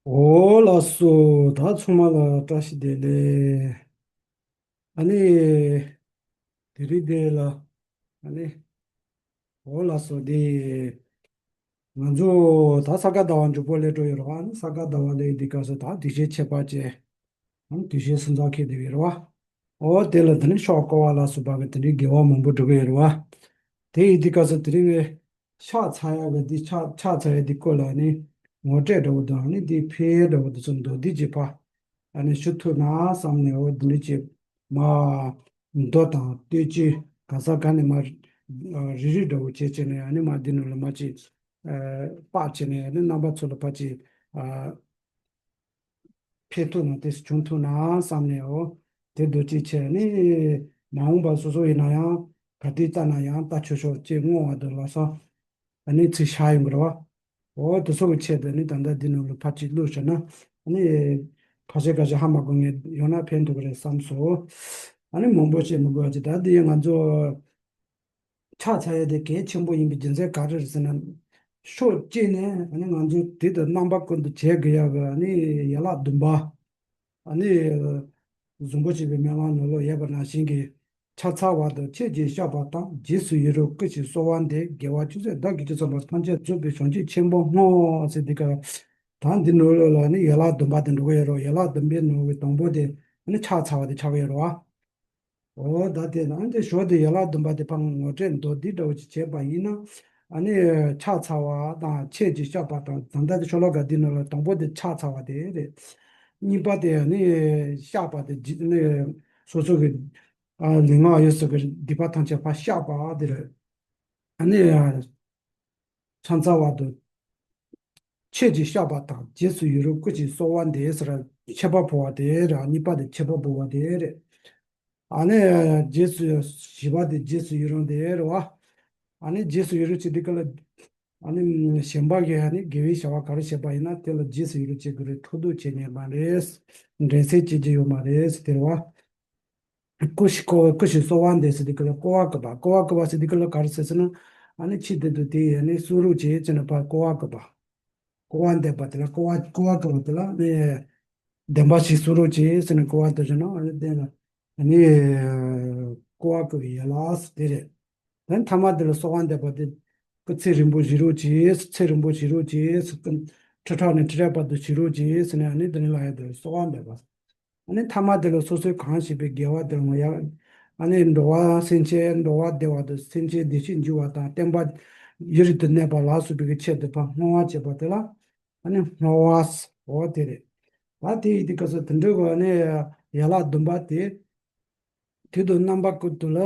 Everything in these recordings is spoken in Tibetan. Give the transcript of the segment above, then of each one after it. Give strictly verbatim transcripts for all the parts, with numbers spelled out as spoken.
འོ་ལགས་སོ། ད་ཚང་མ་ལ་བཀྲ་ཤིས་བདེ་ལེགས། ཨ་ནི། དེ་རིང་འདི་ལ། ཨ་ནི། འོ་ལགས་སོ་འདི། ང་ཚོ་ད་ས་ག་ཟླ་བ་མཇུག་པོ་སླེབས་འགྲོ་ཡོད་རེད་བ། ཨ་ནི་ས་ག་ཟླ་བ་སླེབས་འདི་སྐབས་སུ་ད་དུས་ཆེན་ཁྱད་པར་ཅན། ཨ་ནི་དུས་ཆེན་སུམ་རྩེག་འཁེལ་བསྡད་ཡོད་རེད་བ། འོ་དེ་ལ་དེ་ནི་ཤོག་བཀོག་པ་ལ་སོགས་པ་གི་དེ་འདྲའི་དགེ་བ་མང་པོ་སྒྲུབ་ཀྱི་ཡོད་རེད་བ། དེ་ཡིན་དུས་སྐབས་སུ་དེ་རིང་ངས་ཕྱག་འཚལ་ཡག་གི་འདི་ཕྱག་ཕྱག་འཚལ་ཡག་འདི་སྐོར་ལ་ནི་ངོ་སྤྲོད་འདྲ་བོ་དང་ནི་འདི་ཕན་ཡོན་འདྲ་བོ་འདི་ཚོ་མདོར་བསྡུས་ཀྱི་ཕར་ཨ་ནི་ཞུ་ཐུབ་ན་བསམ་ནས། འོ་འདི་འདྲ་ཅིག་མ་མདོ་དང་བསྟོད་ཅིག་ག་ས་ག་ནས་མ་རིལ་རིལ་འདྲ་བོ་བྱས་བྱས་ནས་ཨ་ནི་མ་འདི་ནང་ལ་མ་ཅིག་ཨ་པར་བྱས་ནས་ཨ་ནི་རྣམ་པ་ཚོ་ལ་ཕར་ཅིག་ཨ། ཕན་ཐོགས་ན་དེ་བྱུང་ཐུབ་ན་བསམ་ནས། འོ་དེ་འདོད་ཅིག་བྱས་ནས། མ་འོངས་པ་སོ་སོ་ཡིན་ན་ཡང་ག་དུས་ལྟ་ན་ཡང་ལྟ་ཆོག་ཆོག་ཅེས་བསྔོ་བ་དང་ལག་བསམ་ཨ་ནི་ཚིག་བཞག་ཡོང་གི་རེད་བ། འོ་དེ་ཚོ་གི་ཆེད་དུ་ནི་ད་ལྟ་འདི་ནང་ལ་ཕར་ཅིག་བླུགས་བྱས་ན་ཨ་ནི་ཁ་ཤས་ཁ་ཤས་ཧ་མ་གོ་མཁན་ཡོང་ན་ཕན་ཐོགས་ཀྱི་རེད་བསམ་སོང་། ཨ་ནི་མང་པོ་བཤད་མི་དགོས་པ་ཅིག་ད་འདི་ང་ཚོ་ཕྱག་འཚལ་ཡ་དེ་གལ་ཆེན་པོ་ཡིན་པའི་རྒྱུ་མཚན་ག་རེ་རེད་ཟེར་ན། ཕྱོགས་གཅིག་ནས་ཨ་ནི་ང་ཚོས་དེ་དང་རྣམ་པ་ཀུན་ཏུ་བྱེད་དགོས་ཡ་གི་ཨ་ནི་ཡན་ལག་བདུན་པ། ཨ་ནི་རྫོང་པོ་ཆེ་བའི་སྨོན་ལམ་ནང་ལོགས་ཡོད་པ་ནང་བཞིན་གྱི། ཕྱག་འཚལ་བ་དང་ཆོས་ཀྱི་བཤགས་པ་དང་། རྗེས་སུ་ཡི་རང་བསྐུལ་ཞིང་གསོལ་བ་འདེབས། དགེ་བ་ཅུང་ཟད་བདག་གིས་ཅི་བསགས་པ། ཐམས་ཅད་རྫོགས་པའི་བྱང་ཆུབ་ཆེན་པོར་བསྔོ། ཟེར་འདི་ག་ད་འདི་ནང་ལོགས་ལ་ནི་ཡན་ལག་བདུན་པ་དེ་འགྲོ་གི་ཡོད་རེད། ཡན་ལག་བདུན་པའི་ནང་གི་དང་པོ་དེ་ནི་ཕྱག་འཚལ་བ་དེ་ཆགས་ཀྱི་ཡོད་རེད་བ། འོ་ད་དེ་ནང་དེ་ཞོར་དུ་ཡན་ལག་བདུན་པ་དེ་ཕར་ངོ་སྤྲོད་མདོར་བསྡུས་འདྲ་བོ་ཅིག་བྱས་པ་ཡིན་ན། ཨ་ནི་ཕྱག་འཚལ་བ་དང་ཆོས་ཀྱི་བཤགས་པ་དང་། ད་ལྟ་དེ་ཤོ་ལོ་ཀ་འདི་ནང་ལ་དང་པོ་དེ་ཕྱག་འཚལ་བ་དེ་རེད། གཉིས་པ་དེ་ཨ་ནི་བཤགས་པ་དེ་ནི་སོ་སོ་གི་ཨ་ལུས་ངག་ཡིད་གསུམ་གྱི་སྡིག་པ་ཐམས་ཅད་ཕར་བཤགས་པ་དེ་རེད། ཨ་ནི་ཕྱག་འཚལ་བ་དང་ཆོས་ཀྱི་བཤགས་པ་དང་། རྗེས་སུ་ཡི་རང་བསྐུལ་ཞིང་གསོལ་བ་འདེབས་ཟེར་མཆོད་པ་ཕུལ་བ་དེ་རེད། གཉིས་པ་དེ་མཆོད་པ་ཕུལ་བ་དེ་རེད། ཨ་ནི་རྗེས་སུ་བཞི་པ་དེ་རྗེས་སུ་ཡི་རང་དེ་རེད་བ། ཨ་ནི་རྗེས་སུ་ཡི་རང་བྱེད་དུས་སྐབས་ལ་ཨ་ནི་གཞན་པ་གིས་ཨ་ནི་དགེ་བའི་བྱ་བ་ག་རེ་བྱས་པ་ཡིན་ན་དེ་ལ་རྗེས་སུ་ཡི་རང་བྱེད་དགོས་རེད། ཕྲག་དོག་བྱེད་ཉན་མ་རེད། འགྲན་སེམས་བྱེད་ཀྱི་ཡོད་མ་རེད་དེ་རེད་བ། བསྐུལ་ཞིང་བསྐུལ་བསྐུལ་ཞིང་གསོལ་བ་འདེབས་ཟེར་དུས་སྐབས་ལ་བསྐུལ་བ་བསྐུལ་བ། བསྐུལ་བ་བསྐུལ་བ་ཟེར་དུས་སྐབས་ལ་ག་རེ་ཟེར་ཟེར་ན། ཨ་ནི་ཆེས་བདེ་སྡུག་དེ་ཨ་ནི་གསུང་རོགས་བྱེད་ཅེས་ནས་ཕར་བསྐུལ་བ་བསྐུལ་བ། བསྐུལ་བ་འདེབས་པ་དེ་ལ་བསྐུལ་བ་བསྐུལ་བ་བསྐུལ་བ་དེ་ལ་ནི། བདེན་པ་ཞིག་གསུང་རོགས་བྱེད་ཟེར་ནས་བསྐུལ་བ་འདེབས་བྱུང་ན་ཨ་ནི་དེ་ལ་ཨ་ནི་བསྐུལ་བ་བསྐུལ་བའི་ཡན་ལག་དེ་རེད། དེ་ཐ་མ་དེ་ལ་གསོལ་བ་འདེབས་པ་དེ། སྐུ་ཚེ་རིང་པོ་བཞེས་རོགས་བྱེད། ཚེ་རིང་པོ་བཞེས་རོགས་བྱེད། ཁྲི་ཕྲག་ནས་ཁྲི་ཕྲག་བར་དུ་བཞེས་རོགས་བྱེད་ཟེར་ནས་ཨ་ནི་དེ་ནས་ལ་ཡ་དེ་ལ་གསོལ་བ་འདེབས་པ། ཨ་ནི་ཐ་མ་དེ་ལ་སོ་སོས་གང་བྱས་པའི་དགེ་བ་དེ་ལ་ཡང་། ཨ་ནི་འགྲོ་བ་སེམས་ཅན་འགྲོ་བ་བདེ་བ་དང་སེམས་ཅན་བདེ་སྐྱིད་འགྱུར་བ་དང་བསྟན་པ་ཡུན་རིང་དུ་གནས་པ་ལ་སོགས་པའི་ཆེད་དུ་ཕར་བསྔོ་བ་བྱེད་པ་དེ་ལ་ཨ་ནི་བསྔོ་བ་འོ་དེ་རེད། ད་དེ་ཡི་དུས་སྐབས་སུ་དེ་འདྲ་བ་ནི་ཡན་ལག་བདུན་པ་དེ། དེ་དང་རྣམ་པ་ཀུན་ཏུ་ལ་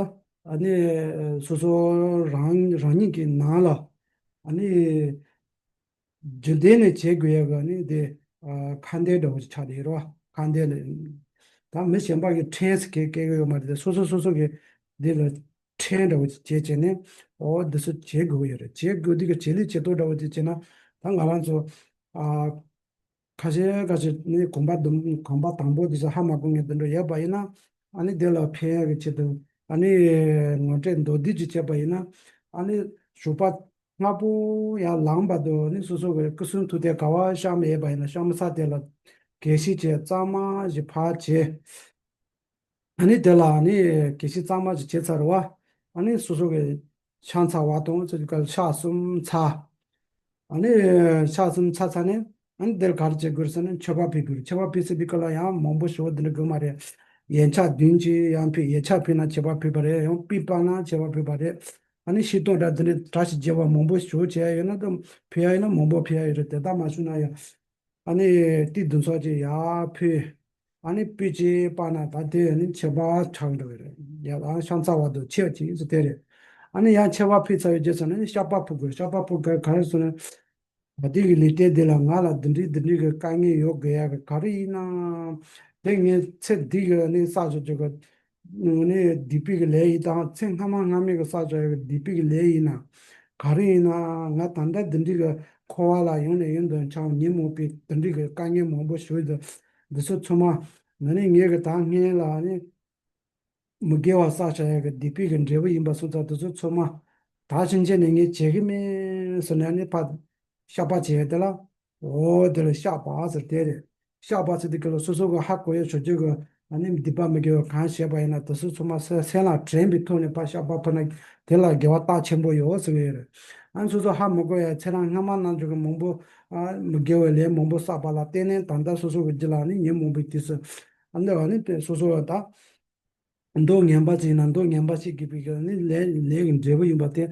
ཨ་ནི་སོ་སོ་རང་རང་ཉིད་ཀྱི་ནང་ལ་ཨ་ནི། རྒྱུན་ལྡན་ནས་བྱེད་དགོས་ཡ་གི་ནི་དེ་ཨ་ཁ་འདོན་འདྲ་བོ་ཞིག་ཆགས་བསྡད་ཡོད་རེད་བ། ཁ་འདོན་ནི་ད་མི་གཞན་པ་གིས་ཕྲན་ཞིག་གིས་སྐད་གི་ཡོད་མ་རེད་དེ། སོ་སོ་སོ་སོ་གིས་འདི་ལ་ཕྲན་འདྲ་བོ་ཞིག་བྱས་བྱས་ནས་འོ་འདི་ཚོ་བྱེད་དགོས་ཀྱི་ཡོད་རེད། བྱེད་དགོས་འདི་གི་བྱེད་ལས་བྱེད་སྟངས་འདྲ་བོ་ཞིག་བྱས་ན་ད་ང་རང་ཚོ་ཨ་ཁ་ཤས་ཁ་ཤས་ནི་གོམ་པ་དུམ་གོམ་པ་དང་པོ་འདི་ཚོ་ཧ་མ་གོ་མཁན་དེ་འདྲ་ཡོད་པ་ཡིན་ན་ཨ་ནི་དེ་ལ་ཕན་ཡ་གི་ཆེད་དུ་ཨ་ནི་ངོ་སྤྲོད་མདོར་བསྡུས་ཅིག་བྱས་པ་ཡིན་ན་ཨ་ནི་ཞོགས་པ། སྔ་པོ་ཡར་ལངས་བར་དུ་ནི་སོ་སོ་གི་སྐུ་གསུང་ཐུགས་རྟེན་ག་པར་བཤམས་ཡོད་པ་ཡིན་ན་བཤམས་ས་དེ་ལ་གད་ཕྱིས་བྱས་གཙང་མ་ཞིག་ཕར་བྱས། ཨ་ནི་དེ་ལ་ནི་གད་ཕྱིས་གཙང་མ་ཞིག་བྱས་ཚར་བ། ཨ་ནི་སོ་སོ་གི་ཕྱག་འཚལ་བ་དང་ཚོ་གི་ཕྱག་གསུམ་འཚལ། ཨ་ནི་ཕྱག་གསུམ་འཚལ་ཚར་ནས་ཨ་ནི་དེར་ག་རེ་བྱེད་དགོས་ཟེར་ན་མཆོད་པ་ཕུལ་དགོས། མཆོད་པ་ཕུལ་ཚར་དུས་སྐབས་ལ་ཡང་མང་པོ་ཞེ་པོ་འདི་འདྲ་དགོས་མ་རེད། ཡན་ཆད་བདུན་ཅིག་ཡང་ཕུལ། ཡན་ཆད་ཕུལ་ན་མཆོད་པ་ཕུལ་བ་རེད། ཡང་པི་སྤར་ན་མཆོད་པ་ཕུལ་བ་རེད། ཨ་ནི་ཤིང་ཏོག་འདྲ་འདི་འདྲ་བཀྲ་ཤིས་བརྗེ་བ་མང་པོ་ཞིག་བྱས་ཡོད་ན་ད་ཕུལ་ཡ་ཡོད་ན་མང་པོ་ཕུལ་ཡ་ཡོད་རེད། དེ་ལྟར་མ་བྱུང་ན་ཡང་ཨ་ནི་ཏིལ་བདུན་ཚོགས་ཅིག་ཡར་ཕུལ། ཨ་ནི་སྤོས་ཅིག་སྤར་ན་ད་དེ་ཨ་ནི་མཆོད་པ་ཆགས་འགྲོ་གི་རེད། ཡ་ཨ་ཕྱག་འཚལ་བ་དང་ཕྱག་ཅིག་ཟེར་དེ་རེད། ཨ་ནི་ཡང་མཆོད་པ་ཕུལ་ཚར་བའི་རྗེས་སུ་ནི་བཤགས་པ་ཕུལ་དགོས། བཤགས་པ་ཕུལ་དགོས་ག་རེ་ཟེར་ན། ད་ལྟའི་གི་ལུས་རྟེན་འདི་ལ་ང་ལ་འདི་འདྲའི་འདི་འདྲའི་གི་དཀའ་ངལ་ཡོད་དགོས་ཡ་གི་ག་རེ་ཡིན་ན། དེ་ངས་ཚེ་འདི་གི་ནི་བསགས་བཞག་རྒྱུ་གི་ནི་སྡིག་པའི་གི་ལས་ཡིན་དང་ཚེ་སྔ་མ་སྔ་མའི་གི་བསགས་བཞག་ཡ་གི་སྡིག་པའི་གི་ལས་ཡིན་ན། ག་རེ་ཡིན་ན་ང་ད་ལྟ་འདི་འདྲའི་གི་འཁོར་བ་ལ་ཡོང་ནས་ཡོང་དུ་འཆང་ཉོན་མོངས་པའི་འདི་འདྲའི་གི་དཀའ་ངལ་མང་པོ་ཞིག་འདི་འདི་ཚོ་ཚང་མ་ང་ནི་ངས་གི་ད་སྔོན་ལ་ནི། མི་དགེ་བ་བསགས་བྱ་ཡ་གི་སྡིག་པའི་གི་འབྲས་བུ་ཡིན་པ་སོང་ཙང་དེ་ཚོ་ཚང་མ་ད་ཕྱིན་ཆད་ནས་ངས་བྱེད་གི་མིན་ཟེར་ནས་ནི་ཕར་བཤགས་པ་བྱས་ཡ་དེ་ལ་ འོ་དེ་ལ་བཤགས་པ་ཟེར་དེ་རེད། བཤགས་པ་ཟེར་དེ་ག་ལ་སོ་སོ་གི་ཧ་གོ་ཡ་ཆོས་སྤྱོད་ཀྱི་ཨ་ནི་སྡིག་པ་མི་དགེ་བ་གང་བྱས་པ་ཡིན་ན་དེ་ཚོ་ཚང་མ་སེམས་སེམས་ལ་དྲན་པའི་ཐོག་ནས་ཕར་བཤགས་པ་ཕུལ་ན་དེ་ལ་དགེ་བ་རྟགས་ཆེན་པོ་ཡོད་ཟེར་གི་ཡོད་རེད། ཨ་ནི་སོ་སོ་ཧ་མི་གོ་ཡ་ཚེ་རབས་སྔ་མ་ནང་བཞིན་གྱི་མང་པོ་ཨ་མི་དགེ་བའི་ལས་མང་པོ་བསགས་པ་ལ་བརྟེན་ནས་ད་ལྟ་སོ་སོ་གི་རྒྱུད་ལ་ནི་ཉོན་མོངས་པའི་དུས་སུ་ཨ་འདི་བ་ནི་དེ་སོ་སོ་བ་ད། མདོག་ངན་པ་ཅིག་ཡིན་ན་མདོག་ངན་པ་ཞིག་གིས་པའི་གི་ནི་ལས་ལས་ཀྱི་འབྲས་བུ་ཡིན་པ་དེ།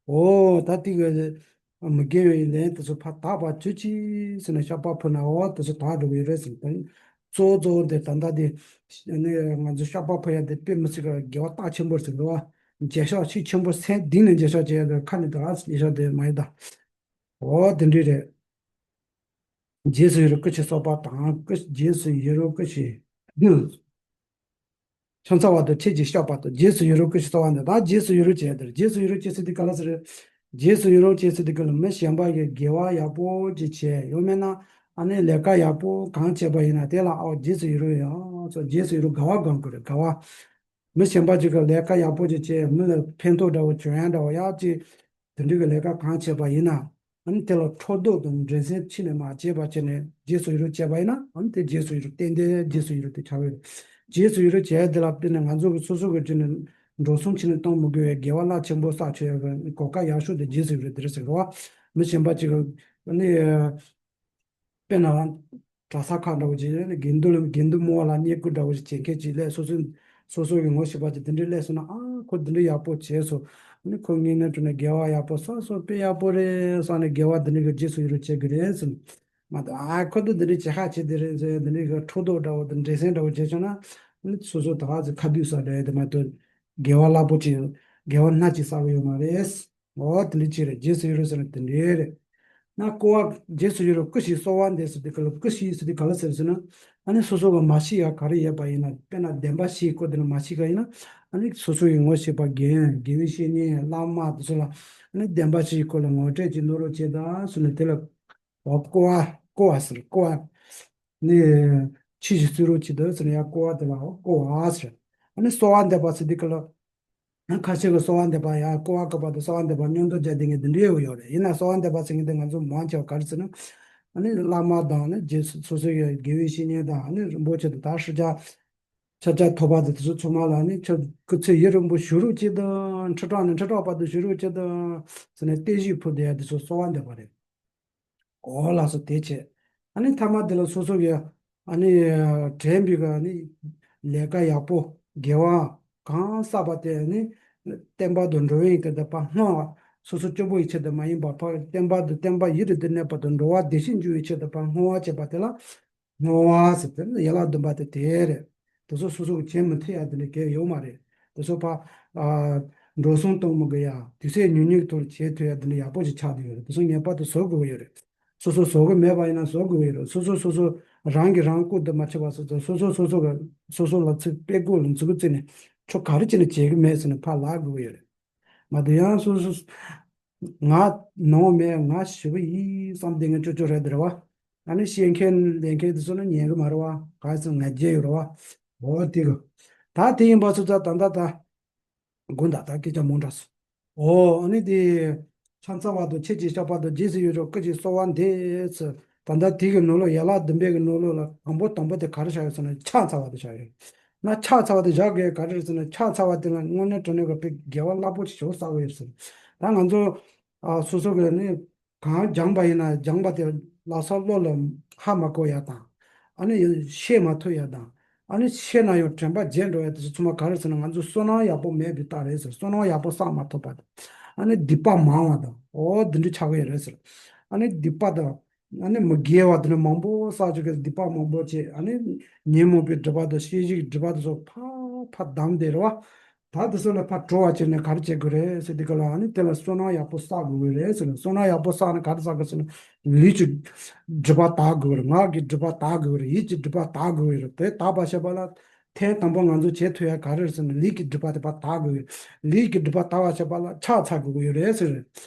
འོ་ད་དེ་གི་མི་དགེ་བའི་ལས་དེ་ཚོ་ཕར་དག་པ་བྱོས་ཅིག་ཟེར་ནས་བཤགས་པ་ཕུལ་ན་འོ་དེ་ཚོ་དག་འགྲོ་གི་ཡོད་རེད་ཟེར། ད་གཙོ་བོ་གཙོ་བོ་དེ་ད་ལྟ་དེ་ནི་ང་ཚོ་བཤགས་པ་ཕུལ་ཡ་དེ་དཔེ་མི་སྲིད་ཀྱི་དགེ་བ་རྟགས་ཆེན་པོ་རེད་ཟེར་གི་བ། རྒྱལ་ཤོག་ཆེས་ཆེན་པོ་སེམས་གཏིང་ནས་རྒྱལ་ཤོག་བྱེད་ཡ་དེ་ཁ་ནས་དག་རྒྱལ་ཤོག་དེ་མ་ཡིན་ད། འོ་དེ་འདྲ་རེད། རྗེས་སུ་ཡི་རང་བསྐུལ་ཞིང་གསོལ་བ་དང་། བསྐུལ་རྗེས་སུ་ཡི་རང་བསྐུལ་ཞིང་། ཕྱག་འཚལ་བ་དང་ཁྱེད་ཀྱིས་བཤགས་པ་དང་། རྗེས་སུ་ཡི་རང་བསྐུལ་ཞིང་གསོལ་བ་འདེབས་དང་། རྗེས་སུ་ཡི་རང་བྱས་ཏེ། རྗེས་སུ་ཡི་རང་བྱས་ཟེར་དུས་ག་ལ་ཟེར། རྗེས་སུ་ཡི་རང་བྱས་ཟེར་དུས་ག་ལ་མི་གཞན་པ་གིས་དགེ་བ་ཡག་པོ་ཅིག་བྱས་ཡོད་མེད་ན། ཨ་ནི་ལས་ཀ་ཡག་པོ་གང་བྱས་པ་ཡིན་ན་དེ་ལ་ཨའོ་རྗེས་སུ་ཡི་རང་ཡང་སོ་རྗེས་སུ་ཡི་རང་དགའ་བ་སྒོམ་དགོས་རེད། དགའ་བ། མི་གཞན་པ་ཅིག་གིས་ལས་ཀ་ཡག་པོ་ཅིག་བྱས་མི་ལ་ཕན་ཐོགས་འདྲ་བོ་བྱུང་ཡ་འདྲ་བོ་ཡག་ཅིག་དེ་འདྲའི་གི་ལས་ཀ་གང་བྱས་པ་ཡིན་ན། ཨ་ནི་དེ་ལ་འཕྲོ་དོག་དང་འགྲན་སེམས་ཕྱི་ནས་མ་བྱས་པ་བྱས་ནས་རྗེས་སུ་ཡི་རང་བྱས་པ་ཡིན་ན། ཨ་ནི་དེ་རྗེས་སུ་ཡི་རང་ཏན་ཏན་རྗེས་སུ་ཡི་རང་དེ་ཆགས་ཡོད། རྗེས་སུ་ཡི་རང་བྱས་དེ་ལ་བརྟེན་ནས་ང་ཚོ་གི་སོ་སོ་གི་རྒྱུད་ནས་འགྲོ་སོང་ཕྱི་ནས་གཏོང་མི་དགོས་པའི་དགེ་བ་རླབས་ཆེན་པོ་བསགས་ཆོག་ཡ་གི་གོ་སྐབས་ཡག་ཤོས་དེ་རྗེས་སུ་ཡི་རང་དེ་རེད་ཟེར་གི་རེད་བ། མི་གཞན་པ་ཅིག་གི་ཨ་ནི། དཔེར་ན། གྲྭ་ས་ཁག་འདྲ་བོ་ཅིག་ཡོད་ན་དགེ་འདུན་ལ་དགེ་འདུན་སྨྲ་བ་ལ་བསྙེན་བཀུར་འདྲ་བོ་ཞིག་བྱེད་མཁན་ཅིག་སླེབས་སོ་སོའི་སོ་སོ་གི་ངོ་ཤེས་པ་ཅིག་དེ་འདྲའི་སླེབས་སོང་ན། ཨ་ཁོ་འདི་འདྲའི་ཡག་པོ་བྱས་སོང་། ཨ་ནི་ཁོ་དངོས་གནས་དྲང་གནས་དགེ་བ་ཡག་པོ་བསགས་སོང་། དཔེ་ཡག་པོ་རེད་བསམ་ནས་དགེ་བ་འདི་འདྲའི་གི་རྗེས་སུ་ཡི་རང་བྱེད་དགོས་རེད་ཟེར། མ་གཏོགས་ཨ་ཁོ་འདི་འདི་འདྲའི་བྱེད་ཁག་བྱེད་དེ་རེད་ཟེར་འདི་འདྲའི་གི་འཕྲོ་དོག་འདྲ་བོ་དང་འགྲན་སེམས་འདྲ་བོ་བྱས་བྱུང་ན། ཨ་ནི་སོ་སོ་ད་ག་ཚོད་ཁ་བསྡུས་ས་རེད་དེ་མ་གཏོགས་དགེ་བ་རླབས་པོ་ཅིག་དགེ་བ་སྣ་གཅིག་བསགས་ཀྱི་ཡོད་མ་རེད། འོ་དེ་འདྲ་ཅིག་རེད། རྗེས་སུ་ཡི་རང་ཟེར་ན་དེ་འདྲ་རེད། ན་བསྐུལ་བ་རྗེས་སུ་ཡི་རང་བསྐུལ་ཞིང་གསོལ་བ་འདེབས་ཟེར་དུས་ག་ལ་བསྐུལ་ཞིང་ཟེར་དུས་ག་ལ་ཟེར་ཟེར་ན། ཨ་ནི་སོ་སོ་གི་མ་ཤེས་ཡ་ག་རེ་ཡོད་པ་ཡིན་ན། དཔེར་ན་བདེན་པ་བཞིའི་སྐོར་དེ་ལ་མ་ཤེས་ག་ཡིན་ན། ཨ་ནི་སོ་སོ་ཡི་ངོ་ཤེས་པ་རྒན་དགེ་བའི་བཤེས་གཉེན་བླ་མ་དེ་ཚོ་ལ་ཨ་ནི་བདེན་པ་བཞིའི་སྐོར་ལ་ངོ་སྤྲོད་ཅིག་གནང་རོགས་བྱེད་དང་ཟེར་ནས་དེ་ལ་འོ་བསྐུལ་བ་བསྐུལ་བ་ཟེར། བསྐུལ་བ་ནི་ཆོས་ཤིག་གསུང་རོགས་བྱེད་དང་ཟེར་ནས་ཡ་བསྐུལ་བ་དེ་ལ་འོ་བསྐུལ་བ་ཟེར། ཨ་ནི་གསོལ་བ་འདེབས་པ་ཟེར་དུས་ག་ལ། ཁ་ཤས་ཀྱིས་གསོལ་བ་འདེབས་པ་ཡང་བསྐུལ་བ་བསྐུལ་བ་དང་གསོལ་བ་འདེབས་པ་མཉམ་དུ་སྦྱར་བསྡད་མཁན་དེ་འདྲ་ཡོད་རེད། ཡིན་ན་གསོལ་བ་འདེབས་པ་ཟེར་མཁན་དེ་ང་ཚོ་མང་ཆེ་བ་ག་རེ་ཟེར་ན། ཨ་ནི་བླ་མ་དང་ནི་རྗེས་སུ་སོ་སོ་ཡི་དགེ་བའི་བཤེས་གཉེན་དང་ཨ་ནི་རིན་པོ་ཆེ་དང་ད་ཤཱཀྱ་ཤཱཀྱ་ཐུབ་པ་དང་དེ་ཚོ་ཚང་མ་ལ་ནི་ཁྱོད་སྐུ་ཚེ་ཡུན་རིང་པོ་བཞུགས་རོགས་གྱིས་དང་། ཁྲི་ཕྲག་ནས་ཁྲི་ཕྲག་བར་དུ་བཞུགས་རོགས་གྱིས་དང་ཟེར་ནས་བརྟན་བཞུགས་ཕུལ་བསྡད་ཡ་དེ་ཚོ་གསོལ་བ་འདེབས་པ་རེད། འོ་ལགས་སོ་དེ་བྱས། ཨ་ནི་མཐའ་མ་དེ་ལ་སོ་སོ་གི་ཨ་ནི་དྲན་པའི་གི་ཨ་ནི་ལས་ཀ་ཡག་པོ་དགེ་བ་གང་བསགས་པ་དེ་ཨ་ནི་བསྟན་པ་དང་འགྲོ་བའི་གི་དེ་ཕར་བསྔོ་བ། སོ་སོ་སྐྱོ་པོ་ཡི་ཆེད་དུ་མ་ཡིན་པར་ཕར་བསྟན་པ་དང་བསྟན་པ་ཡིད་དུ་གནས་པ་དང་འགྲོ་བ་བདེ་ཞིང་འགྱུར་བའི་ཆེད་དུ་ཕར་བསྔོ་བ་བྱེད་པ་དེ་ལ། བསྔོ་བ་ཟེར་དེ་ནི་ཡན་ལག་བདུན་པ་དེ་དེ་རེད། དེ་ཚོ་སོ་སོ་གི་བྱེད་མི་ཐུབ་ཡ་དེ་འདྲ་གལ་ཡོད་མ་རེད། དེ་ཚོ་ཕ། ཨ། འགྲོ་སོང་གཏོང་མི་དགོས་ཡ། དུས་ཚོད་ཉུང་ཉུང་གི་ཐོག་ལ་བྱེད་ཐུབ་ཡ་དེ་འདྲ་ཡག་པོ་ཞིག་ཆགས་བསྡད་ཡོད་རེད། དེ་ཚོ་ངེས་པར་དུ་བཟོ་དགོས་ཀྱི་ཡོད་རེད། སོ་སོ་བཟོ་གི་མེད་པ་ཡིན་ན་བཟོ་དགོས་ཀྱི་ཡོད་རེད། སོ་སོ་སོ་སོ་རང་གིས་རང་བཀུར་དུ་མ་ཆུད་པ་སོ་སོ་སོ་སོ་སོ་གི་སོ་སོ་ལ་ཚིག་དཔེ་བཀོད་ལ་མཛུབ་གུ་བཙུགས་ནས་ཁྱོད་ག་རེ་བྱས་ནས་བྱེད་ཀྱི་མེད་ཟེར་ནས་ཕར་ལབ་དགོས་ཀྱི་ཡོད་རེད། མ་གཏོགས་ཡང་སོ་སོ། ང་ནོར་མེད་ང་ཞེ་པོ་ཡིན་བསམ་བསྡད་མཁན་ཅོ་ཅོ་རེད་དེ་རེད་བ། ཨ་ནི་བཤད་མཁན་ལས་མཁན་དེ་ཚོ་ནི་ཉན་གི་མ་རེད་བ། ག་ཚོད་ང་རྒྱལ་ཡོད་རེད་བ། འོ་དེ་གི། ད་དེ་ཡིན་པ་ཚོ་ད་ད་ད་ད། དགོངས་དག་ད་སྐད་ཆ་མང་དྲགས་སོང་། འོ་ཨ་ནི་དེ། ཕྱག་འཚལ་བ་དང་ཁྱེད་ཀྱིས་བཤགས་པ་དང་རྗེས་སུ་ཡི་རང་བསྐུལ་ཞིང་གསོལ་བ་འདེབས་ཟེར། ད་ལྟ་དེ་གི་ནང་ལོགས་ཡན་ལག་བདུན་པའི་གི་ནང་ལོགས་ལ་དང་པོ་དང་པོ་དེ་ག་རེ་བཞག་ཡོད་ཟེར་ན་ཕྱག་འཚལ་བ་དེ་བཞག་ཡོད། ན་ཕྱག་འཚལ་བ་དེ་བཞག་དགོས་ག་རེ་རེད་ཟེར་ན། ཕྱག་འཚལ་བ་དེ་ལ་དངོས་གནས་དྲང་གནས་ཀྱི་དཔེ་དགེ་བ་རླབས་པོ་ཆེ་ཞིག་བསགས་ཡོད་ཟེར། ད་ང་ཚོ་ཨ་སོ་སོ་གི་ནི་གང་སྦྱངས་པ་ཡིན་ན་སྦྱངས་པ་དེ་ལྷག་བསམ་བློ་ལ་ཧ་མ་གོ་ཡ་དང་། ཨ་ནི་ཤེས་མ་ཐུབ་ཡ་དང་། ཨ་ནི་ཤེས་ན་ཡང་དྲན་པ་བརྗེད་འགྲོ་ཡ་དེ་ཚོ་ཚང་མ་ག་རེ་ཟེར་ན་ང་ཚོ་བསོད་ནམས་ཡག་པོ་མེད་པའི་རྟགས་རེད་ཟེར། བསོད་ནམས་ཡག་པོ་བསགས་མ་ཐུབ་པ་དང་། ཨ་ནི་སྡིག་པ་མང་བ་དང་འོ་འདི་འདྲ་ཆགས་ཀྱི་ཡོད་རེད་ཟེར། ཨ་ནི་སྡིག་པ་དང་། ཨ་ནི་མི་དགེ་བ་དེ་འདྲ་མང་པོ་བསགས་བཅུག་གི་སྡིག་པ་མང་པོ་བྱས། ཨ་ནི་ཉོན་མོངས་པའི་སྒྲིབ་པ་དང་ཤེས་བཞིན་གྱི་སྒྲིབ་པ་དེ་ཚོ་ཕར་ཕར་བསྡམས་ཏེ་རེད་བ། ད་དེ་ཚོ་ལས་ཕར་གྲོལ་བ་བྱས་ནས་ག་རེ་བྱེད་དགོས་རེད་ཟེར་དུས་ག་ལ། ཨ་ནི་དེ་ལ་བསོད་ནམས་ཡག་པོ་བསགས་དགོས་ཀྱི་རེད་ཟེར་ནས། བསོད་ནམས་ཡག་པོ་བསགས་ནས་ག་རེ་བསགས་དགོས་ཟེར་ན། ལུས་ཀྱི་སྒྲིབ་པ་དག་དགོས་ཀྱི་རེད། ངག་གི་སྒྲིབ་པ་དག་དགོས་ཀྱི་རེད། ཡིད་ཀྱི་སྒྲིབ་པ་དག་དགོས་ཀྱི་རེད། དེ་དག་པ་བྱེད་པ་ལ་ཐེངས་དང་པོ་ང་ཚོ་བྱེད་ཐུབ་ཡ་ག་རེ་རེད་ཟེར་ན་ལུས་ཀྱི་སྒྲིབ་པ་དེ་ཕར་དག་དགོས་ཀྱི་རེད། ལུས་ཀྱི་སྒྲིབ་པ་དག་པ་བྱེད་པ་ལ་ཕྱག་འཚལ་དགོས་ཀྱི་ཡོད་རེད་ཟེར།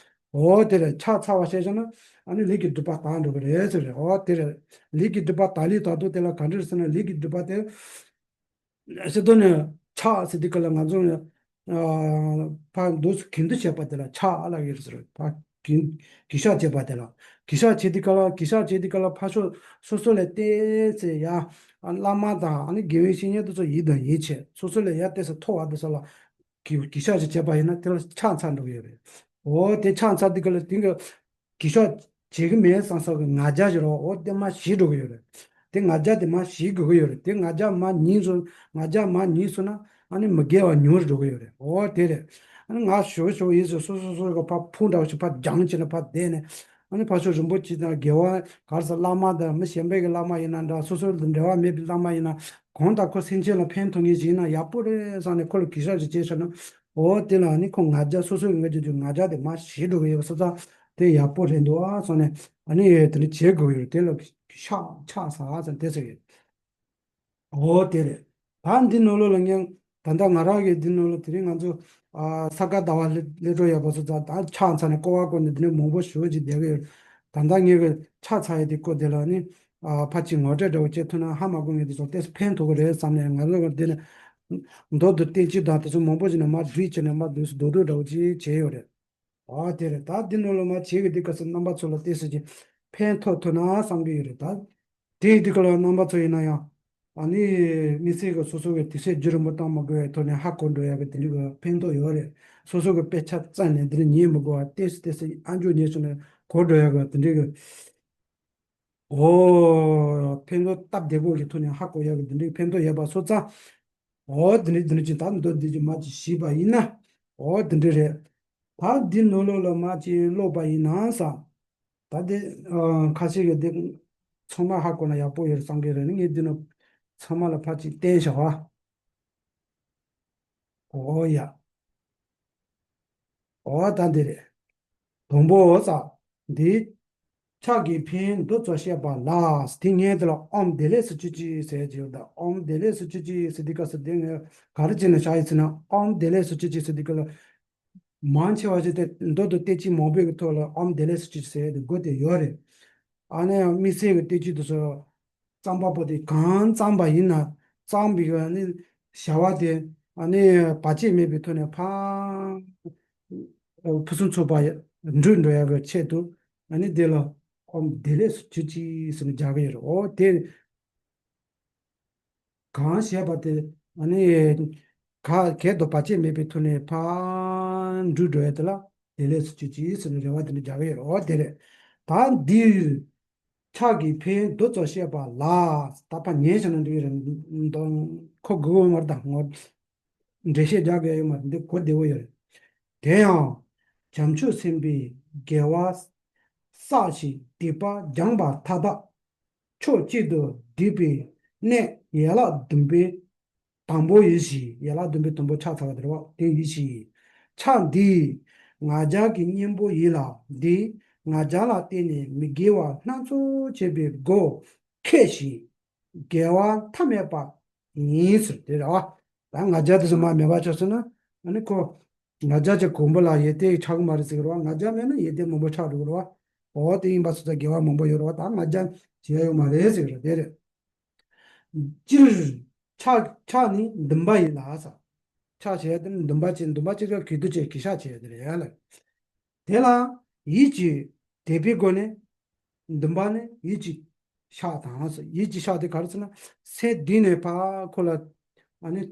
འོ་དེ་རེད། ཕྱག་འཚལ་བ་བྱས་བྱས་ན་ཨ་ནི་ལུས་ཀྱི་སྒྲིབ་པ་དག་འགྲོ་གི་རེད་ཟེར་རེད། འོ་དེ་རེད། ལུས་ཀྱི་སྒྲིབ་པ་དག་ལུགས་ད་དུང་དེ་ལ་ག་འདྲ་རེད་ཟེར་ན་ལུས་ཀྱི་སྒྲིབ་པ་དེ། ཟེར་དོན་ནི་ཕྱག་ཟེར་དུས་ག་ལ་ང་ཚོ་ནི་ཨ་ཕར་འདུག་སེ་གིན་འདུག་བྱས་པ་དེ་ལ་ཕྱག་ལབ་ཀྱི་རེད་ཟེར། ཕར་ གུས་གུས་ཞབས་བྱེད་པ་དེ་ལ། གུས་ཞབས་བྱེད་དུས་སྐབས་ལ་གུས་ཞབས་བྱེད་དུས་སྐབས་ལ་ཕར་ཕྱོགས་སོ་སོ་ལས་ཏོག་ཙམ་ཡར་བླ་མ་དང་ཨ་ནི་དགེ་བའི་བཤེས་གཉེན་དེ་ཚོ་ཡིད་དང་ཡིད་ཆེས། སོ་སོ་ལས་ཡར་ཏོག་ཙམ་མཐོ་བ་དེ་ཚོ་ལ་གུས་གུས་ཞབས་ཅིག་བྱས་པ་ཡིན་ན་དེ་ལ་ཕྱག་འཚལ་འགྲོ་གི་ཡོད་རེད། འོ་དེ་ཕྱག་འཚལ་དུས་སྐབས་ལ་དེང་གི་གུས་ཞབས་བྱེད་ཀྱི་མེད་བསམ་བསམ་གྱི་ང་རྒྱལ་ཞིག་རོ། འོ་དེ་མར་ཞི་འགྲོ་གི་ཡོད་རེད། དེ་ང་རྒྱལ་དེ་མར་ཞི་དགོས་ཀྱི་ཡོད་རེད། དེ་ང་རྒྱལ་མར་ཉིན་སོང་ང་རྒྱལ་མར་ཉིན་སོང་ན་ཨ་ནི་མི་དགེ་བ་ཉུང་རུ་འགྲོ་གི་ཡོད་རེད། འོ་དེ་རེད། ཨ་ནི་ང་ཞོ་ཞོ་ཡིན་ཟེར་སོ་སོ་སོ་གི་ཕར་ཕུང་འདྲ་བོ་ཞིག་ཕར་སྦྱངས་བྱས་ནས་ཕར་བསྡད་ནས། ཨ་ནི་ཕར་ཕྱོགས་རིན་པོ་ཆེ་དང་དགེ་བ་ག་རེ་ཟེར་བླ་མ་དང་མི་གཞན་པའི་གི་བླ་མ་ཡིན་ན་འདྲ། སོ་སོ་དང་འབྲེལ་བ་མེད་པའི་བླ་མ་ཡིན་ན་གང་ལྟར་ཁོ་སེམས་ཅན་ལ་ཕན་ཐོགས་ངེས་ཤིག་ཡིན་ན་ཡག་པོ་རེད་བསམ་ནས་ཁོ་ལ་གུས་ཞབས་ཅིག་བྱས་ཤག་ན། འོ་དེ་ལ་ཨ་ནི་ཁོ་ང་རྒྱལ་སོ་སོའི་ང་རྒྱལ་དུ་ང་རྒྱལ་དེ་མར་ཞི་འགྲོ་གི་ཡོད་པ་སོང་ཙང་དེ་ཡག་པོ་རེད་འདུག་ཨ་བསམ་ནས་ཨ་ནི་དེ་འདྲ་བྱེད་དགོས་ཡོད་རེད། དེ་ལ་ཕྱག་ཕྱག་འཚལ་ཙམ་དེ་ཟེར་གི། འོ་དེ་རེད། ད་འདི་ནང་ལོགས་ལ་ངས་ད་ལྟ་ང་རང་གི་འདི་ནང་ལོགས་དེ་རིང་ང་ཚོ་ཨ་ས་ག་ཟླ་བ་སླེབས་སླེབས་འགྲོ་ཡོད་པ་སོང་ཙང་ད་ཕྱག་འཚལ་ནས་སྐོར་བ་སྐོར་ནས་འདི་ནས་མང་པོ་ཞེ་པོ་ཅིག་བསྡད་གི་ཡོད། ད་ལྟ་ངས་གི་ཕྱག་འཚལ་ཡས་དེ་སྐོར་དེ་ལ་ནི་ཨ་ཕར་ཅིག་ངོ་སྤྲོད་འདྲ་བོ་བྱེད་ཐུབ་ན་ཧ་མ་གོ་ངས་དེ་ཚོ་ཏོག་ཙམ་ཕན་ཐོགས་གི་རེད་བསམ་ནས། ང་ཚོ་འདི་ནས་མདོ་དང་བསྟན་བཅོས་དང་དེ་ཚོ་མང་པོ་ཞིག་ནས་མར་བསྡུས་བྱས་ནས་མར་བསྡུས་སུ་རྡོག་རྡོག་འདྲ་བོ་ཅིག་བྱས་ཡོད་རེད། ཨ་དེ་རེད། ད་འདི་ནང་ལ་མར་བྱེད་ཀྱི་འདི་སྐབས་སུ་རྣམ་པ་ཚོ་ལ་ཏོག་ཙམ་ཅིག་ཕན་ཐོགས་ཐུབ་ན་བསམ་གྱི་ཡོད་རེད། ད་དེ་ཡི་འདི་སྐབས་ལ་རྣམ་པ་ཚོ་ཡིན་ན་ཡང་ཨ་ནི་དམིགས་བསལ་གྱི་སོ་སོ་གི་དུས་ཚོད་རྒྱུན་རིང་པོ་བཏང་མ་དགོས་པའི་ཐོག་ནས་ཧ་གོ་འགྲོ་ཡག་གི་དེ་འདྲ་གི་ཕན་ཐོགས་ཡོད་རེད། སོ་སོ་གི་དཔེ་ཆ་བཙལ་ནས་འདི་ནས་ཉན་མི་དགོས་པ་ཏོག་ཙམ་ཏོག་ཙམ་ཨ་མཆོག་ཉན་སོང་ནས་གོ་འགྲོ་ཡག་གི་དེ་འདྲ་གི། འོ། ཕན་ཚུན་སྟབས་བདེ་པོ་གི་ཐོག་ནས་ཧ་གོ་ཡག་གི་འདི་འདྲའི་ཕན་ཐོགས་ཡོད་པ་སོང་ཙང་། འོ་འདི་འདྲའི་འདི་འདྲའི་ཅིག་ད་མདོ་འདི་ཅིག་མར་ཅིག་ཞུས་པ་ཡིན་ན། འོ་འདི་འདྲའི་རེད། ད་འདི་ནང་ལོགས་ལ་མར་ཅིག་ཀློག་པ་ཡིན་ན་ས། ད་འདི་ཨ་ཁ་ཤས་ཀྱིས་འདི་ཚང་མ་ཧ་གོ་ན་ཡག་པོ་ཡོད་བསམ་གི་རེད། ངས་འདི་ནང་ཚང་མ་ལ་ཕར་ཅིག་བསྟན་བཞག་པ། འོ་ཡ། འོ་ད་འདི་རེད། དང་པོ་ས། འདི། ཕྱག་གིས་ཕན་མདོ་ཚོགས་བཤད་པ་ལ། དེ་ངས་དེ་ལ་ཨོཾ་བདེ་ལེགས་སུ་གྱུར་ཅིག་ཟེར་གྱི་ཡོད། ད་ཨོཾ་བདེ་ལེགས་སུ་གྱུར་ཅིག་ཟེར་དུས་སྐབས་སུ་དེ་ངས་ག་རེ་བྱས་ནས་བཞག་ཡིན་ཟེར་ན། ཨོཾ་བདེ་ལེགས་སུ་གྱུར་ཅིག་ཟེར་དུས་སྐབས་ལ། མང་ཆེ་བ་ཞིག་དེ་མདོ་དང་བསྟན་བཅོས་མང་པོའི་གི་ཐོག་ལ་ཨོཾ་བདེ་ལེགས་སུ་གྱུར་ཅིག་ཟེར་ཡག་དེ་དགོས་དེ་ཡོད་རེད། ཨ་ནི་དམིགས་བསལ་གྱི་བསྟན་བཅོས་དེ་ཚོ། རྩོམ་པ་པོ་དེ་གང་བརྩམས་པ་ཡིན་ན་རྩོམ་པའི་ཨ་ནི་བྱ་བ་དེ་ཨ་ནི་བར་ཆད་མེད་པའི་ཐོག་ནས་ཕར་ཕུན་སུམ་ཚོགས་པ་འགྲུབ་འགྲོ་ཡག་གི་ཆེད་དུ་ཨ་ནི་དེ་ལ་ཨོཾ་བདེ་ལེགས་སུ་གྱུར་ཅིག་ཟེར་ནས་སྦྱར་གི་ཡོད་རེད། འོ་དེ་གང་བཤད་པ་དེ་ཨ་ནི་ག་གལ་ཏེ་བར་ཆད་མེད་པའི་ཐོག་ནས་ཕར་འགྲུབ་འགྲོ་ཡག་དེ་ལ་བདེ་ལེགས་སུ་གྱུར་ཅིག་ཟེར་ནས་རེ་བ་དེ་འདྲ་སྦྱར་གི་ཡོད་རེད། འོ་དེ་རེད། ད་འདིར། ཕྱག་གིས་ཕན་མདོ་ཚོགས་བཤད་པ་ལ། ད་ཕར་ཉན་བྱས་ན་འགྲིག་གི་རེད། མདོ་ཁོ་དགོས་ཀྱི་མ་རེད། ད་ངོ་འགྲེལ་བཤད་རྒྱག་དགོས་ཡོད་མ་རེད། འདི་གོ་བདེ་བོ་ཡོད་རེད། དེ་ཡང་བྱམས་ཆོས་སེམས་དཔའི་དགེ་བ་བསགས་ཤིང་སྡིག་པ་སྦྱངས་པ་མཐའ་དག་ཕྱོགས་གཅིག་ཏུ་བསྡུས་པའི་གནད་ཡན་ལག་བདུན་པའི་དང་པོ་ཡིན་ཞིང་། ཡན་ལག་བདུན་པའི་དང་པོ་ཕྱག་འཚལ་བ་དེ་རེད་པ། དེ་ཡིན་ཞིང་། ཕྱག་འདིས་ང་རྒྱལ་གྱི་གཉེན་པོ་ཡིན་ལ། འདིས་ང་རྒྱལ་ལ་བརྟེན་ནས་མི་དགེ་བ་སྣ་ཚོགས་བྱེད་པའི་སྒོ་ཁེགས་ཤིང་། དགེ་བ་མཐའ་མེད་པ་ཡིན་ཟེར་དེ་རེད་པ། ད་ང་རྒྱལ་དེ་ཚོ་མར་མེད་པ་ཆགས་སོང་ན་ཨ་ནི་ཁོ། ང་རྒྱལ་གྱི་གོང་བུ་ལ་ཡོན་ཏན་ཆགས་ཀྱི་མ་རེད་ཟེར་གི་རེད་པ། ང་རྒྱལ་མེད་ན་ཡོན་ཏན་མང་པོ་ཆགས་འགྲོ་གི་རེད་པ། འོ་དེ་ཡིན་པ་སོང་ཙང་དགེ་བ་མང་པོ་ཡོད་རེད་པ། ད་ང་རྒྱལ་བྱེད་ཡ་ཡོད་མ་རེད་ཟེར་གི་རེད། དེ་རེད། སྤྱིར། ཕྱག་ཕྱག་ནི་འདུན་པ་ཡིན་ལ་ཟེར། ཕྱག་བྱེད་ཡ་དེ་ནི་འདུན་པ་བྱེད། འདུན་པ་བྱེད་ཀྱི་གུས་འདུད་བྱེད། གུས་ཞབས་བྱེད་ཡ་དེ་རེད་ལ། དེ་ལ་ཡིད་ཀྱི་དད་པའི་སྒོ་ནས། འདུན་པ་ནི་ཡིད་ཀྱི་ཕྱག་དང་ཟེར། ཡིད་ཀྱི་ཕྱག་དེ་ག་རེ་ཟེར་ན། སེམས་གཏིང་ནས་ཕར་ཁོ་ལ་ཨ་ནི་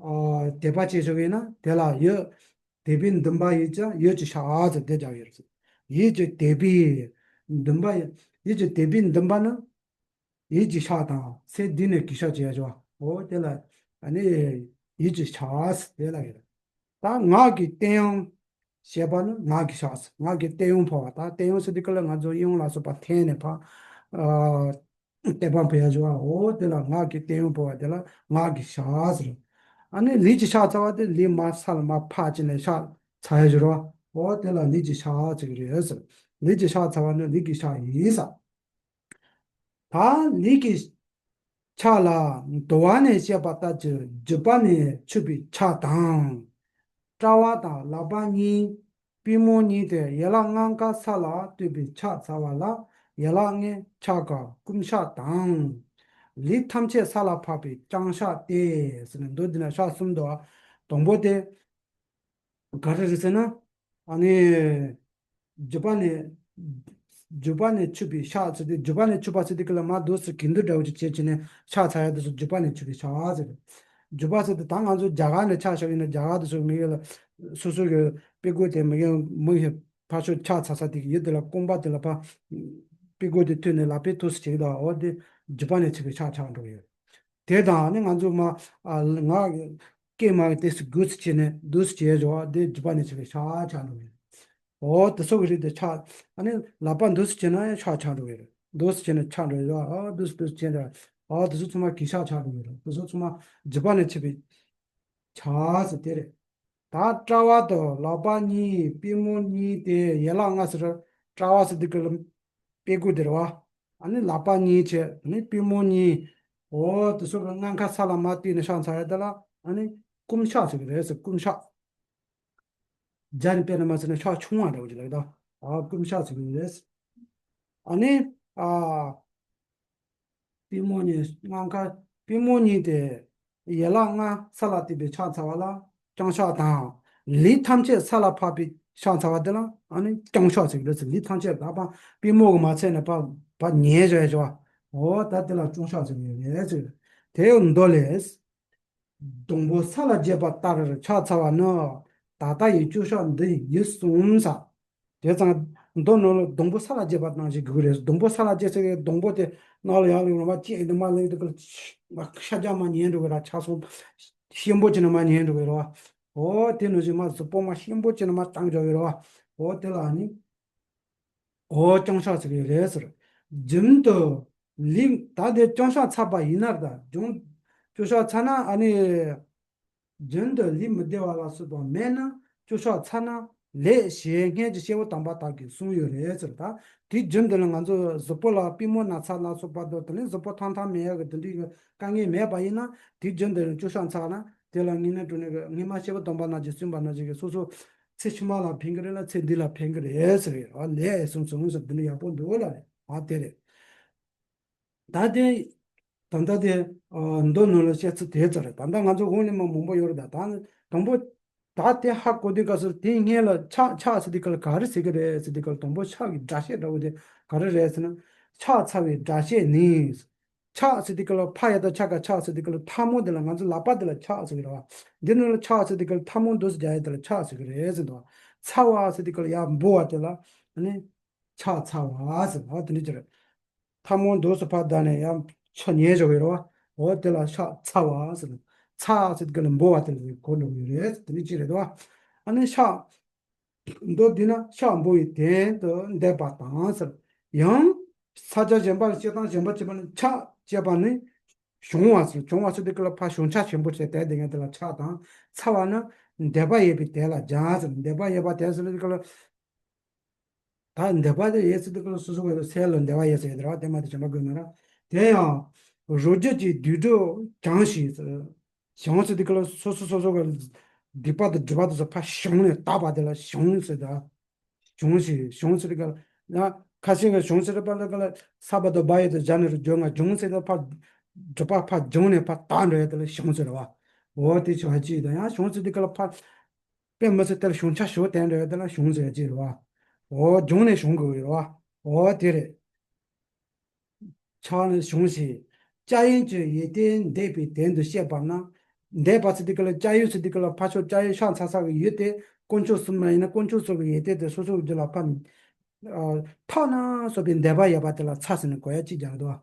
ཨ་དད་པ་བྱེད་ཆོག་གི་ཡིན་ན་དེ་ལ་ཡོད། དད་པའི་འདུན་པ་ཡིན་ཙང་ཡིད་ཀྱི་ཕྱག་ཟེར་དེ་སྦྱར་ཡོད་རེད། ཡིད་ཀྱི་དད་པའི་འདུན་པ་ཡིན། ཡིད་ཀྱི་དད་པའི་འདུན་པ་ནི། ཡིད་ཀྱི་ཕྱག་དང་སེམས་གཏིང་ནས་གུས་ཞབས་བྱེད་ཡ་ཅིག་པ། འོ་དེ་ལ་ཨ་ནི་ཡིད་ཀྱི་ཕྱག་དེ་ལ་ཡོད། ད་ངག་གི་བསྟོད་དབྱངས་ཞེས་པ་ནི་ངག་གི་ཕྱག་ངག་གི་བསྟོད་དབྱངས་ཕོག་པ། ད་བསྟོད་དབྱངས་ཟེར་དུས་སྐབས་ལ་ང་ཚོ་དབྱངས་ལ་སོགས་པ་འཐེན་ནས་ཕར་ཨ་བསྟོད་པ་འབུལ་ཡ་ཅིག་པ། འོ་དེ་ལ་ངག་གི་བསྟོད་དབྱངས་ཕོག་པ་དེ་ལ་ངག་གི་ཕྱག་ཟེར། ཨ་ནི་ལུས་ཀྱི་ཕྱག་འཚལ་བ་དེ་ལུས་མར་ས་ལ་མར་ཕར་བཅིངས་ནས་ཕྱག་འཚལ་ཡ་ཅིག་རེད་པ། འོ་དེ་ལ་ལུས་ཀྱི་ཕྱག་ཅིག་རེད་ཟེར། ལུས་ཀྱི་ཕྱག་འཚལ་བ་ནི་ལུས་ཀྱི་ཕྱག་ཡིན་ཟེར། ད་ལུས་ཀྱི་ཕྱག་ལ་དུ་བ་ནས་བཤད་པ་ལྟར་གྱི་བརྒྱུད་པ་ནས་ཆུད་པའི་ཕྱག་དང་། དཔྲལ་བ་དང་ལག་པ་གཉིས། པུས་མོ་གཉིས་ཏེ་ཡན་ལག་ལྔ་ཀ་ས་ལ་གཏུགས་པའི་ཕྱག་འཚལ་བ་ལ་ཡན་ལག་ལྔའི་ཕྱག་ཀ་བསྐུམ་ཕྱག་དང་། ལུས་ཐམས་ཅད་ས་ལ་ཕབ་པའི་བརྐྱང་ཕྱག་སྟེ་ཟེར་ནས་མདོ་འདི་ན་ཕྱག་གསུམ་འདུག་པ། དང་པོ་དེ་ག་རེ་རེད་ཟེར་ན། ཨ་ནི། བརྒྱུད་པ་ནས་བརྒྱུད་པ་ནས་འཆད་པའི་ཕྱག་ཟེར་དུས། བརྒྱུད་པ་ནས་འཆད་པ་ཟེར་དུས་སྐབས་ལ་མར་འདུག་སེ་གྱེན་ལྡོག་འདྲ་བོ་ཅིག་བྱས་བྱས་ནས་ཕྱག་འཚལ་ཡ་དེ་ཚོ་བརྒྱུད་པ་ནས་འཆད་པའི་ཕྱག་ཟེར། བརྒྱུད་པ་ཟེར་དུས་ད་ང་ཚོ་རྒྱ་གར་ནས་ཕྱག་བཞག་ཡིན་ན། རྒྱ་གར་དེ་ཚོ་མི་ཡུལ་ལ་སོ་སོ་གི་དཔྲལ་མགོ་དེ་མི་ཡུལ་མི་ཡུལ་ཕར་ཕྱོགས་ཕྱག་འཚལ་ས་དེ་གི་ཡུལ་དེ་ལ་རྐང་པ་དེ་ལ་ཕར་དཔྲལ་མགོ་དེ་ཐོན་ནས་ལག་པས་འཐུ་སེ་བྱེད་ཀྱི་འདུག་འོ་དེ་བརྒྱུད་པ་ནས་འཆད་པའི་ཕྱག་ཆགས་འགྲོ་གི་ཡོད། དེ་དང་ནི་ང་ཚོ་མ་ཨ་ང་སྐད་མ་དེ་སུ་དགོས་སུ་བྱས་ནས་འདུག་སེ་བྱས་བཞག་པ་དེ་བརྒྱུད་པ་ནས་འཆད་པའི་ཕྱག་ཆགས་འགྲོ་གི་ཡོད། འོ་དེ་ཚོ་གི་རིགས་དེ་ཕྱག་ཨ་ནི་ལག་པ་འདུག་སེ་བྱས་ན་ཡང་ཕྱག་ཆགས་འགྲོ་གི་རེད། འདུག་སེ་བྱས་ན་ཆགས་འགྲོ་གི་རེད། ཨ་འདུག་སེ་འདུག་སེ་བྱས་ན་ཨ་དེ་ཚོ་ཚང་མ་གི་ཕྱག་ཆགས་འགྲོ་གི་རེད། དེ་ཚོ་ཚང་མ་བརྒྱུད་པ་ནས་འཆད་པའི་ཕྱག་ཟེར་དེ་རེད། ད་དཔྲལ་བ་དང་ལག་པ་གཉིས། པུས་མོ་གཉིས་ཏེ་ཡན་ལག་ལྔ་ཟེར། དཔྲལ་བ་ཟེར་དུས་སྐབས་ལ་དཔྲལ་མགོ་དེ་རེད་བ། ཨ་ནི་ལག་པ་གཉིས་བྱས། ཨ་ནི་པུས་མོ་གཉིས། འོ་དེ་ཚོ་གི་སྔ་ཁ་ས་ལ་མར་བཏེགས་ནས་ཕྱག་འཚལ་ཡ་དེ་ལ་ཨ་ནི་བསྐུམ་ཕྱག་ཟེར་གི་རེད་ཟེར། བསྐུམ་ཕྱག་རྒྱ་ནས་དཔེར་ན་མ་ཟེར་ན་ཕྱག་ཆུང་བ་འདྲ་བོ་ཅིག་ལབ་ཀྱི་འདུག་ཨ་བསྐུམ་ཕྱག་ཟེར་གི་རེད། ཨ་ནི་ཨ། པུས་མོ་གཉིས་སྔ་ཁ། པུས་མོ་གཉིས་ཏེ་ཡན་ལག་ལྔ་ས་ལ་བཏེགས་པའི་ཕྱག་འཚལ་བ་ལ་བརྐྱང་ཕྱག་དང་། ལུས་ཐམས་ཅད་ས་ལ་ཕབ་པའི་ཕྱག་འཚལ་བ་དེ་ལ་ཨ་ནི་བརྐྱང་ཕྱག་ཟེར་གི་རེད་ཟེར། ལུས་ཐམས་ཅད་ད་ཕར་པུས་མོ་གི་མ་ཚད་ནས་ཕར་ཕར་ཉལ་བཞག་ཡ་བྱ་བ། འོ་ད་དེ་ལ་བརྐྱང་ཕྱག་ཟེར་གི་ཡོད་རེད་ཟེར། དེའི་མདོ་ལས། སྡོང་པོ་ས་ལ་བརྒྱབ་པ་ལྟར་ཕྱག་འཚལ་བ་ནི། ད་ལྟ་ཡི་བརྐྱང་ཕྱག་འདི་ཡིས་གསུངས་ས། དེ་ཙང་མདོ་ནང་ལ་སྡོང་པོ་ས་ལ་བརྒྱབ་པ་ནང་བཞིན་དགོས་ཀྱི་རེད། སྡོང་པོ་ས་ལ་བརྒྱབ་ཟེར་གི་སྡོང་པོ་དེ་ནང་ལ་ཡར་ལ་ཡོང་བ་ཅིག་ཡིན་དུས་མར་ལེན་དུས་ཀ་ཤ་རྒྱགས་མར་ཉལ་འགྲོ་གི་ར། ཆ་ཚང་ཤེམ་པོ་བྱས་ནས་མར་ཉལ་འགྲོ་གི་རེད་བ། འོ་དེ་ནང་བཞིན་མར་གཟུགས་པོ་མར་ཤེམ་པོ་བྱས་ནས་མར་བཏང་འགྲོ་གི་རེད་བ། འོ་དེ་ལ་ནི། འོ་བརྐྱང་ཕྱག་ཟེར་གི་རེད་ཟེར། རྒྱུན་དུ་ལུས། ད་དེ་བརྐྱང་ཕྱག་འཚལ་བ་ཡིན་ན། ད་བརྐྱང་བརྐྱང་ཕྱག་འཚལ་ན་ཨ་ནི། རྒྱུན་དུ་ལུས་མི་བདེ་བ་ལ་སོགས་པ་མེད་ན་བརྐྱང་ཕྱག་འཚལ་ན་ལེགས་ཞེས་སྔོན་གྱི་སྐྱེས་བུ་དམ་པ་དག་གིས་གསུངས་ཡོད་རེད་ཟེར། ད་དེ་རྒྱུན་དུ་ལ་ང་ཚོ་གཟུགས་པོ་ལ་པུས་མོ་ན་ཚ་ལ་སོགས་པ་དང་། དེ་ནས་གཟུགས་པོ་ཐང་ཐང་མེད་ཡག་གི་དེ་འདྲའི་དཀའ་ངལ་མེད་པ་ཡིན་ན། དེ་རྒྱུན་དུ་བརྐྱང་ཕྱག་འཚལ་ན་དེ་ལ་དངོས་གནས་དྲང་གནས་ཀྱི་སྔོན་མ་སྐྱེས་བུ་དམ་པ་རྣམས་ཀྱིས་གསུངས་པ་ནང་བཞིན་གྱི་སོ་སོ་ཚེ་ཕྱི་མ་ལ་ཕན་གྱི་རེད་ལ་ཚེ་འདི་ལ་ཕན་གྱི་རེད་ཟེར་བ་ལས་གསུངས་སོང་ཟེར། འདི་ནི་ཡག་པོ་འདུག་ལ་རེད། ཨ་དེ་རེད། ད་དེ་ད་ལྟ་དེ་མདོ་ནང་ལ་བཤད་ཚུལ་དེ་ཙམ་རེད། ད་ལྟ་ང་ཚོ་འོང་ནས་མ་མང་པོ་ཡོད་རེད། ད་ད་དང་པོ་ད་དེ་ཧ་གོ་དུས་སྐབས་སུ་དེའི་སྔོན་ལ་ཕྱག་ཕྱག་ཟེར་དུས་སྐབས་ལ་ག་རེ་ཟེར་གི་རེད་ཟེར་དུས་སྐབས་ལ། དང་པོ་ཕྱག་གི་སྒྲ་བཤད་འདྲ་བོ་དེ་ག་རེ་རེད་ཟེར་ན། ཕྱག་འཚལ་བའི་སྒྲ་བཤད་ནི། ཕྱག་ཟེར་དུས་སྐབས་ལ་ཕ་ཡ་བཏགས་ཕྱ་ག་ཕྱག་ཟེར་དུས་སྐབས་ལ་ཐལ་མོ་དེ་ལ་ང་ཚོ་ལག་པ་དེ་ལ་ཕྱག་ཟེར་གི་རེད་བ། འདི་ནང་ལ་ཕྱག་ཟེར་དུས་སྐབས་ལ་ཐལ་མོ་འདུག་སེ་རྒྱག་ཡ་དེ་ལ་ཕྱག་ཟེར་གི་རེད་ཟེར་འདུག་འཚལ་བ་ཟེར་དུས་སྐབས་ལ་ཡར་འབུ་བ་དེ་ལ་ཨ་ནི་ཕྱག་འཚལ་བ་ཟེར་བ་དེ་འདྲ་ཅིག་རེད། ཐལ་མོ་འདུག་སེ་ཕར་བརྡབས་ནས་ཡར་ཕྱག་ཉལ་བཞག་ཡོད་རེད་བ། འོ་དེ་ལ་ཕྱག་འཚལ་བ་ཟེར། འཚལ་ཟེར་དུས་སྐབས་ལ་འབུ་བ་དེ་ལ་གོ་འགྲོ་གི་ཡོད་རེད། དེ་འདྲ་ཅིག་རེད་བ། ཨ་ནི་ཕྱག་མདོ་འདི་ན་ཕྱག་འབུལ་བའི་དོན་དུ་འདེབས་པ་དང་ཟེར། ཡང་ས་ཆ་གཞན་པ་ལ་སྐྱེ་སྟངས་གཞན་པ་བྱེད་པ་ནི་ཕྱག་ཅེས་པ་ནི་བྱུང་བ་ཟེར། བྱུང་བ་ཟེར་དུས་སྐབས་ལ་ཕར་བྱུང་ཆ་ཆེན་པོ་བྱས་དེ་དེ་ངས་དེ་ལ་ཕྱག་དང་། འཚལ་བ་ནི་འདེབས་པ་ཡོད་པའི་དོན་ལ་སྦྱར་ཟེར། འདེབས་པ་ཡོད་པ་དེ་ཟེར་དུས་སྐབས་ལ། ད་འདེབས་པ་དེ་ཡོད་ཟེར་དུས་སྐབས་ལ་སོ་སོ་གི་སེམས་ལ་འདེབས་པ་ཡོད་ཟེར་ཡོད་རེད་བ། དེ་མ་དེ་གཞན་པ་དགོས་མེད་ར། དེ་ཡང་རོ་རྒྱུད་ཀྱི་སྡིག་སྒྲིབ་བྱང་ཞིང་ཟེར། བྱང་ཟེར་དུས་སྐབས་ལ་སོ་སོ་སོ་སོ་གི་སྡིག་པ་དང་སྒྲིབ་པ་དེ་ཚོ་ཕར་བྱང་ནས་དག་པ་དེ་ལ་བྱང་ཟེར་ད། བྱང་ཞིང་། བྱང་ཟེར་དུས་སྐབས་ལ་ཡང་ཁ་ཤས་ཀྱིས་བྱང་ཟེར་བ་ལ་སྐབས་ལ་ས་པ་དང་བ་ཡོད་དུ་སྦྱར་ནས་རུ་བརྗོད་ང་། སྦྱོང་ཟེར་དུས་ཕར་སྒྲིབ་པ་ཕར་སྦྱངས་ནས་ཕར་དག་འགྲོ་ཡ་དེ་ལ་བྱང་ཟེར་བ། འོ་དེ་བྱ་བ་ཅིག་དང་། ཡང་བྱང་ཟེར་དུས་སྐབས་ལ་ཕར་དཔེ་མི་སྲིད་དེར་བྱང་ཆ་ཞིག་བསྟན་འགྲོ་ཡ་དེ་ལ་བྱང་ཟེར་གྱི་རེད་བ། འོ་སྦྱོང་ནས་བྱུང་དགོས་རེད་བ། འོ་དེ་རེད། ཕྱག་ནི་བྱུང་ཞིང་སྐྱབས་ཡུལ་གྱི་ཡོན་ཏན་འདེབས་པའི་དོན་དུ་བཤད་པ་ན། འདེབས་པ་ཟེར་དུས་སྐབས་ལ་སྐྱབས་ཡུལ་ཟེར་དུས་སྐབས་ལ་ཕར་ཕྱོགས་སྐྱབས་ཡུལ་ཕྱག་འཚལ་ས་གི་ཡུལ་དེ་དཀོན་མཆོག་གསུམ་ལ་ཡིན་ན་དཀོན་མཆོག་གསུམ་གི་ཡོན་ཏན་དེ་སོ་སོ་གི་རྒྱུད་ལ་ཕར་ཐོག་ན་སོགས་པའི་འདེབས་པ་ཡོད་པ་དེ་ལ་འཚལ་ཟེར་ནས་གོ་ཡ་གཅིག་རྒྱག་འདུག་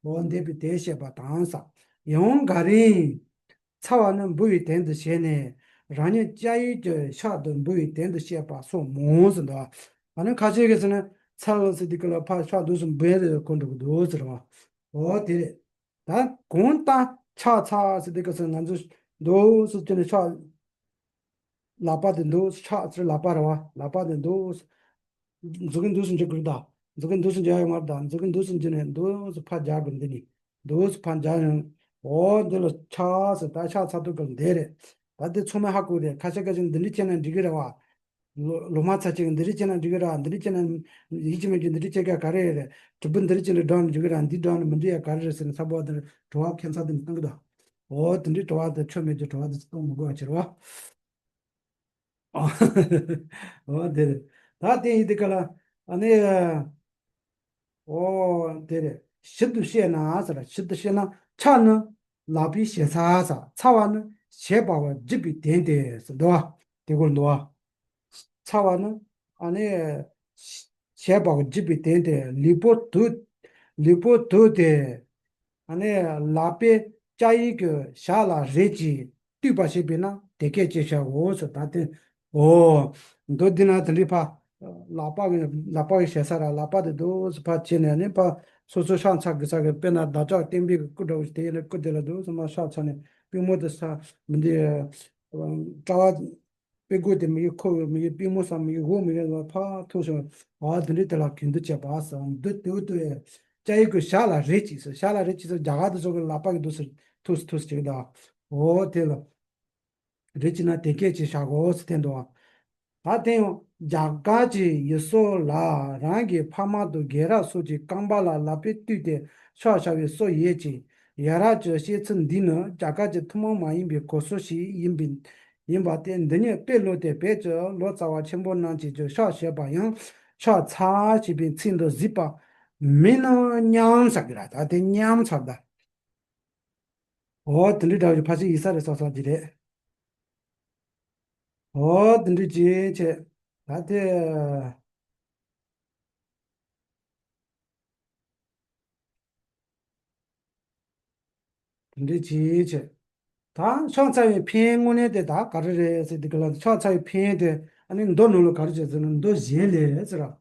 འོ་འདེབས་པའི་དོན་བཤད་པ་དང་ས། ཡང་ག་རེ། འཚལ་བ་ནི་འབུལ་བའི་དོན་དུ་བྱས་ནས་རང་ཉིད་སྐྱབས་ཡུལ་གྱི་ཕྱག་ཏུ་འབུལ་བའི་དོན་དུ་བཤད་པ་སོགས་མང་ཟེར་འདུག་ཨ་ནི་ཁ་ཤས་ཀྱིས་ཟེར་ན་འཚལ་ཟེར་དུས་སྐབས་ལ་ཕར་ཕྱག་འདུག་སེ་འབུལ་ཡ་དེ་གོ་འགྲོ་གི་འདུག་ཟེར་བ། འོ་དེ་རེད། ད་གང་ལྟར་ཕྱག་འཚལ་ཟེར་དུས་སྐབས་སུ་ང་ཚོ་འདུག་སེ་བྱས་ནས་ཕྱག་ལག་པ་དེ་འདུག་སེ་ཕྱག་ཟེར་ལག་པ་རེད་བ། ལག་པ་དེ་འདུག་སེ་མཛུབ་གུ་འདུག་སེ་འཇུ་དགོས་ད། མཛུབ་གུ་འདུག་སེ་འཇུ་ཡ་ཡོད་མ་རེད་ད། མཛུབ་གུ་འདུག་སེ་འཇུས་ནས་འདུག་སེ་ཕར་རྒྱག་དགོས། འདི་ནི་འདུག་སེ་ཕར་རྒྱག་ཡོང་། འོ་འདི་ལ་ཕྱག་ཟེར། ད་ཕྱག་འཚལ་དུས་སྐབས་འདི་རེད། ད་འདི་ཚང་མས་ཧ་གོ་རེད། ཁ་ཤས་ཁ་ཤས་འདི་འདྲ་བྱས་ན་འགྲིག་གི་རེད་བ། ལོ་ལོ་མ་ཚ་ཅིག་འདི་འདྲ་བྱས་ན་འགྲིག་གི་རེད། འདི་འདྲ་བྱས་ན་ཡིད་ཆེས་མེད་ཀྱི་འདི་འདྲ་བྱེད་ཀ་ག་རེ་རེད། དྲིལ་བུ་འདི་འདྲ་བྱས་ན་འགྲོ་ན་འགྲིག་གི་རེད། འདི་འགྲོ་ན་མི་འགྲིག་ཡ་ག་རེ་རེད་ཟེར་ནས་ཚ་པོ་འདི་དྲི་བ་ཁྱད་མཚར་འདི་འདྲ་བཏང་གི་འདུག་འོ་དེ་འདྲའི་དྲི་བ་དེ་ཆོ་མེད་ཀྱི་དྲི་བ་དེ་གཏོང་མི་དགོས་པ་བྱེད་རོགས། འོ་དེ་རེད། ད་དེ་ཡིན་དུས་ག་ལ་ཨ་ནི། ཨོ་དེ་རེད། ཞིབ་ཏུ་བཤད་ན་ཟེར། ཞིབ་ཏུ་བཤད་ན་ཕྱག་ནི་ལག་པའི་ཞེ་ས་ས། ཚ་བ་ནི་ཞེས་པ་བ་བརྗིད་པའི་དོན་ཏེ་ཟེར་འདུག་བ། དེ་སྐོར་འདུག་བ། ཚ་བ་ནི་ཨ་ནི་ཞེས་པ་བ་བརྗིད་པའི་དོན་ཏེ། ལུས་པོ་དུད། ལུས་པོ་དུད་དེ། ཨ་ནི་ལག་པས་སྐྱ་ཡི་གི་ཞག་ལ་རེག་ཅིང་བཏུད་པ་ཞིག་བྱས་ན་དེ་སྐད་ཅེས་བྱའོ་ཟེར། ད་དེ། ཨོ། མདོ་འདི་ན་དེ་འདྲའི་ཕ། ལག་པ་གི་ལག་པ་གི་ཞེ་ས་ར་ལག་པ་དེ་འདུག་སེ་ཕ་བྱས་ནས་ནི་ཕ། སོ་སོ་ཕྱག་འཚལ་དགོས་ས་གི། དཔེར་ན་བདག་ཅག་བསྟན་པའི་གི་སྐུ་འདྲ་བོ་ཞིག་དེ་ཡིན་ན་སྐུ་དེ་ལ་འདུག་སེ་མ་ཕྱག་འཚལ་ནས་པུས་མོ་དེ་ས་མི་འདི། དཔྲལ་བ། དཔྲལ་མགོ་དེ་མི་གི་ཁོ་མི་གི་པུས་མོ་ས་མི་གི་འོག་མི་གི་ལ་ཕ་ཐུག་སོང་། ཨ་དེ་འདྲའི་དེ་ལ་གིན་འདུ་བྱས་པ་ས་འདུ་དུ་དུ་ཡ། སྐྱ་ཡི་གི་ཞག་ལ་རེག་ཅིང་ཟེར། ཞག་ལ་རེག་ཅིང་ཟེར། རྒྱ་གར་དུ་སོགས་ཀྱི་ལག་པ་གི་འདུག་སེ་ཐུག་སེ་ཐུག་སེ་བྱེད་ཀྱི་འདུག་ཨོ་དེ་ལ། རེག་ཅིང་ན་དེ་སྐད་ཅེས་བྱའོ་ཟེར་བསྟན་འདུག་ད་དེ་ཡང་རྒྱ་གར་གྱི་ཡུལ་སོགས་ལ་རང་གི་ཕ་མ་དང་རྒན་རབས་སོགས་ཀྱི་རྐང་པ་ལ་ལག་པས་བཏུད་དེ་ཕྱག་བྱ་བའི་སྲོལ་ཡོད་ཅིང་། ཡ་རབས་ཀྱི་བཤད་ཚུལ་འདི་ནི་རྒྱ་གར་གྱི་ཐུན་མོང་མ་ཡིན་པའི་གོ་སྲོལ་ཞིག་ཡིན་པས། ཡིན་པ་སྟེ། འདི་ཉིད་དཔེ་ལོ་སྟེ་བོད་ཀྱི་ལོ་ཙཱ་བ་ཆེན་པོ་རྣམས་ཀྱིས་ཀྱང་ཕྱག་བྱས་པ་ཡང་ཕྱག་འཚལ་ཞེས་པའི་ཚིག་འདི་གཟིགས་པ་མིན་ནོ་སྙམ་ཟེར་གི་ར། ད་དེ་སྙམ་ཟེར་ད། འོ་དེ་འདྲའི་འདྲ་བའི་ཕལ་ཆེར་ཡིན་ས་རེད་བསམ་བསམ་གྱི་རེད། འོ་དེ་འདྲའི་ཅིག་བྱས། ད་དེ། དེ་འདྲའི་ཅིག་བྱས། ད་ཕྱག་འཚལ་བའི་ཕན་ཡོན་དངོས་གནས་དེ་ད་ག་རེ་རེད་ཟེར་དུས་ག་ལ། ཕྱག་འཚལ་བའི་ཕན་ཡོན་དེ་ཨ་ནི་མདོ་ནང་ལ་ག་རེ་བྱས་ཟེར་ན། མདོ་གཞན་ལས་ཟེར་ར།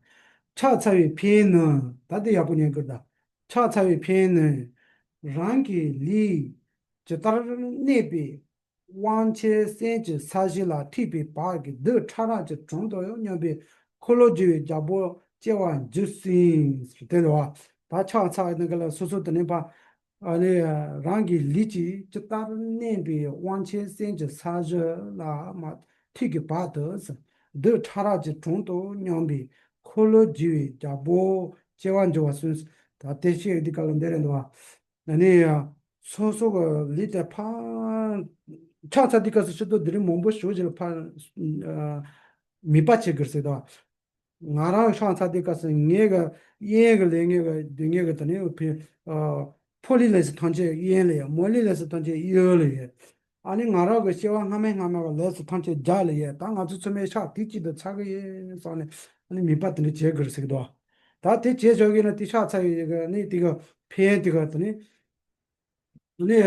ཕྱག་འཚལ་བའི་ཕན་ཡོན་ནི། ད་དེ་ཡག་པོ་ཉན་དགོས་ད། ཕྱག་འཚལ་བའི་ཕན་ཡོན་ནི། རང་གི་ལུས་ཇི་ལྟར་གནས་པའི་དབང་ཆེན་སེམས་ཀྱི་ས་གཞི་ལ་ཐུག་པའི་བར་གྱི་རྡུལ་ཕྲ་རབ་ཀྱི་གྲངས་དང་ཡང་མཉམ་པའི་འཁོར་ལོས་སྒྱུར་བའི་རྒྱལ་པོ་སྐྱེ་བར་འགྱུར་ཟིན་ཟེར་དེ་རེད་བ། ད་ཕྱག་འཚལ་ནི་ག་ལ་སོ་སོ་དེ་ནས་ཕ། ཨ་ནི་རང་གི་ལུས་ཀྱིས་ཇི་ལྟར་གནས་པའི་དབང་ཆེན་སེམས་ཀྱི་ས་གཞི་ལ་མ་ཐུག་གི་བར་དུ་རྡུལ་ཕྲ་རབ་ཀྱི་གྲངས་དང་མཉམ་པའི་འཁོར་ལོས་སྒྱུར་བའི་རྒྱལ་པོ་སྐྱེ་བར་འགྱུར་བ་གསུངས། ད་དེ་བཤད་འདི་ག་ལ་འདི་རེད་འདུག་བ། ཨ་ནི་སོ་སོ་གི་ལུས་དེ་ཕ། ཕྱག་འཚལ་དུས་སྐབས་སུ་ཕྱི་དོ་དེ་རིང་མང་པོ་ཞོག་ཅིག་ལ་ཕ། ཨ། མིད་པ་བྱེད་དགོས་ཟེར་དོ། ང་རང་ཕྱག་འཚལ་དུས་སྐབས་སུ་ངའི་གི་གཡས་གི་ལས་ངའི་གི་སྡུག་བསྔལ་གི་དེ་ནས་ཕི། ཨ། ཕོ་ལུས་ལས་སུ་ཐམས་ཅད་གཡོན་ལ་ཡོད། མོ་ལུས་ལས་སུ་ཐམས་ཅད་གཡོན་ལ་ཡོད། ཨ་ནི་ང་རང་གི་སྐྱེ་བ་སྔ་མའི་སྔ་མ་གི་ལས་སུ་ཐམས་ཅད་རྒྱ་ལ་ཡོད། ད་ང་ཚོ་ཚང་མས་ཕྱག་དེ་གཅིག་ཏུ་འཚལ་གི་ཡིན་བསམ་ནས་ཨ་ནི་མིད་པ་དེ་འདྲ་བྱེད་དགོས་ཟེར་གི་འདུག་ད་དེ་བྱས་ཆོག་གི་ན་དེ་ཕྱག་འཚལ་ཡོད་གི་ནི་དེ་གི་ཕན་ཡོན་དེ་གི་དེ་ནི། ཨ་ནི།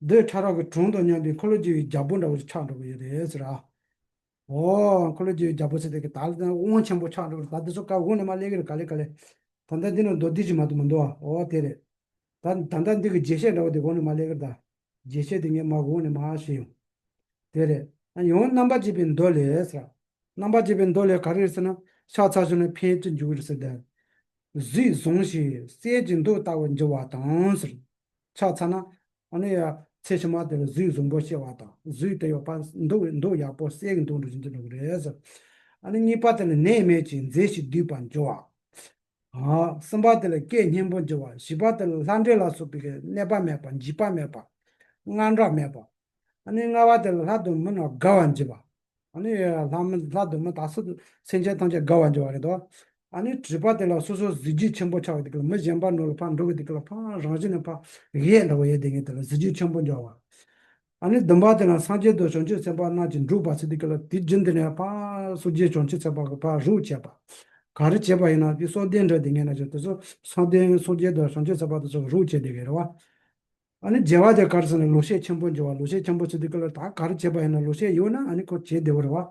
རྡུལ་ཕྲ་རབ་ཀྱི་གྲངས་དང་མཉམ་པའི་འཁོར་ལོས་སྒྱུར་བའི་རྒྱལ་པོ་འདྲ་བོ་ཞིག་ཆགས་འགྲོ་གི་ཡོད་རེད་ཟེར་ར། འོ། འཁོར་ལོས་སྒྱུར་བའི་རྒྱལ་པོ་ཟེར་དེ་གི་ད་ལྟ་དབང་ཆེན་པོ་ཆགས་འགྲོ་གི་རེད། ད་འདི་ཚོ་ཀ་འོག་ནས་མར་སླེབས་གི་རེད། ག་ལེ་ག་ལེ། ད་ལྟ་འདི་ནི་མདོ་སྡེ་ཞིག་མ་གཏོགས་མི་འདུག་ཨ། འོ་དེ་རེད། ད་ད་ལྟ་འདི་གི་རྒྱས་བཤད་འདྲ་བོ་དེ་འོག་ནས་མར་སླེབས་གི་རེད་ད། རྒྱས་བཤད་དེ་ངས་མར་འོག་ནས་མར་བཤད་ཡོང་། དེ་རེད། ཡང་རྣམ་པར་འབྱེད་པའི་མདོ་ལས་ཟེར། རྣམ་པར་འབྱེད་པའི་མདོ་ལས་ག་རེ་རེད་ཟེར་ན། ཕྱག་འཚལ་ཞིང་ནི་ཕན་ཅི་འབྱུང་ཟེར་ཏེ། གཟུགས་བཟང་ཞིང་གསེར་གྱི་མདོག་ལྟ་བུར་འགྱུར་བ་དང་ཟེར། ཕྱག་འཚལ་ན། ཨ་ནི་ཡ་ཚེ་ཕྱི་མ་དེར་གཟུགས་བཟང་པོ་སྐྱེ་བ་དང་གཟུགས་དེ་ཡོད་པ་མདོག་མདོག་ཡག་པོ་གསེར་གྱི་མདོག་འདྲ་ཞིག་འགྱུར་འགྲོ་གི་རེད་ཟེར། ཨ་ནི་གཉིས་པ་དེ་ལ་ནད་མེད་ཅིང་མཛེས་ཤིང་སྡུད་པར་འགྱུར་བ། ཨ། གསུམ་པ་དེ་ལ་སྐད་སྙན་པོ་འགྱུར་བ། བཞི་པ་དེ་ལ་ལྷ་འདྲེ་ལ་སོགས་པའི་གནོད་པ་མེད་པ། འཇིགས་པ་མེད་པ། དངངས་སྐྲག་མེད་པ། ཨ་ནི་ལྔ་པ་དེ་ལ་ལྷ་དང་མི་རྣམས་དགའ་བར་འགྱུར་བ། ཨ་ནི་ལྷ་མི་ལྷ་དང་མི་དག་ས་སེམས་ཅན་ཐམས་ཅད་དགའ་བར་འགྱུར་བ་རེད་དོ། ཨ་ནི་དྲུག་པ་དེ་ལ་སོ་སོ་གཟི་བརྗིད་ཆེན་པོ་ཆགས་པའི་དུས་ལ་མི་གཞན་པ་ནང་ལ་ཕར་འགྲོ་གི་དུས་ལ་ཕར་རང་བཞིན་ནས་ཕར་གཡས་འདྲ་བོ་ཡལ་བསྡད་མཁན་དེ་ལ་གཟི་བརྗིད་ཆེན་པོ་འགྱུར་བ། ཨ་ནི་བདུན་པ་དེ་ལ་སངས་རྒྱས་དང་བྱང་ཆུབ་སེམས་དཔའ་རྣམས་ཀྱིས་འགྲོགས་པ་ཟེར་དུས་སྐབས་ལ་དེ་རྒྱུན་དུ་ནས་ཕར་སངས་རྒྱས་བྱང་ཆུབ་སེམས་དཔའ་གི་ཕར་རོགས་བྱས་པ། ག་རེ་བྱས་པ་ཡིན་ན་དེ་སོགས་ལྡན་འདྲ་དེ་ངས་ན་ཅིག་དེ་ཚོ་སངས་རྒྱས་སངས་རྒྱས་དང་བྱང་ཆུབ་སེམས་དཔའ་དེ་ཚོ་རོགས་བྱས་བསྡད་ཀྱི་རེད་བ། ཨ་ནི་བརྒྱད་པ་དེ་ག་རེ་ཟེར་ན་ལོག་ཤེས་ཆེན་པོ་འགྱུར་བ། ལོག་ཤེས་ཆེན་པོ་ཟེར་དུས་སྐབས་ལ་ད་ག་རེ་བྱས་པ་ཡིན་ན་ལོག་ཤེས་ཡོད་ན་ཨ་ནི་ཁོ་བྱས་བསྡད་པ་རེད་བ།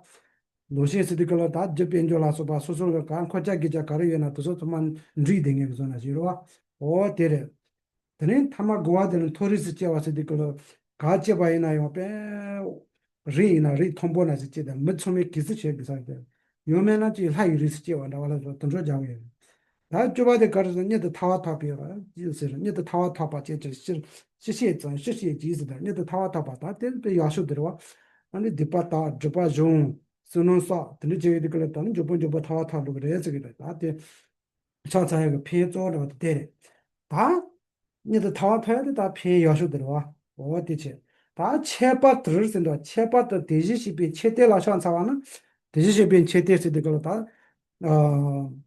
ལོག་ཤེས་ཟེར་དུས་སྐབས་ལ་ད་རྒྱུ་དཔལ་འབྱོར་ལ་སོགས་པ་སོ་སོ་ལ་ག་མཁོ་ཆ་དགེ་ཆ་ག་རེ་ཡོད་ན་དེ་ཚོ་ཚང་མ་འགྲིག་བསྡད་མཁན་གྱི་བཟོ་འདྲ་ཞིག་རེད་བ། འོ་དེ་རེད། དེ་ནས་ཐ་མ་དགུ་བ་དེ་ལ་མཐོ་རིས་སུ་སྐྱེ་བ་ཟེར་དུས་སྐབས་ལ་ག་སྐྱེས་པ་ཡིན་ན་ཡང་དཔེ་རིགས་ཡིན་ན་རིགས་མཐོན་པོ་ན་ཞིག་སྐྱེས་ཏེ་མི་ཚང་མས་གུས་བརྩི་བྱེད་དགོས་ས་རེད། ཡང་མིན་ན་ཅིག་ལྷ་ཡི་རིས་སུ་སྐྱེ་བ་འདྲ་བ་ལ་སོགས་དེ་འདྲ་སྦྱར་གི་ཡོད། ད་བཅུ་པ་དེ་ག་རེ་ཟེར། གཉིད་དུ་ཐར་པ་ཐོབ་པའི་ཅི་ཟེར། གཉིད་དུ་ཐར་པ་ཐོབ་པ་ཅེས་བྱ་ཕྱིར་ཅི་ཤེས་ཙམ་ཅི་ཤེས་ཀྱིས་ཟེར། ད་གཉིད་དུ་ཐར་པ་ཐོབ་པ་ད་དེ་དཔེ་ཡག་ཤོས་དེ་རེད་བ། ཨ་ནི་སྡིག་པ་དག་སྒྲིབ་པ་སྦྱོང་། བསོད་ནམས་བསགས། དེ་འདྲ་བྱེད་ཡོད་དུས་སྐབས་ལ་ད་ནི་མགྱོགས་པོ་མགྱོགས་པོ་ཐར་པ་ཐོབ་འགྲོ་གི་རེད་ཟེར་གི་རེད། ད་དེ་ཕྱག་འཚལ་ཡག་གི་ཕན་གཙོ་བོ་འདྲ་བ་དེ་དེ་རེད། ད་གཉིད་དུ་ཐར་པ་ཐོབ་ཡག་དེ་ད་ཕན་ཡག་ཤོས་དེ་རེད་བ། འོ་དེ་བྱས། ད་ཁྱད་པར་དུ་ཟེར་འདུག་ཁྱད་པར་དུ་དེ་བཞིན་གཤེགས་པའི་མཆོད་རྟེན་ལ་ཕྱག་འཚལ་བ་ནི། དེ་བཞིན་གཤེགས་པའི་མཆོད་རྟེན་ཟེར་དུས་སྐབས་ལ་ད། ཨ།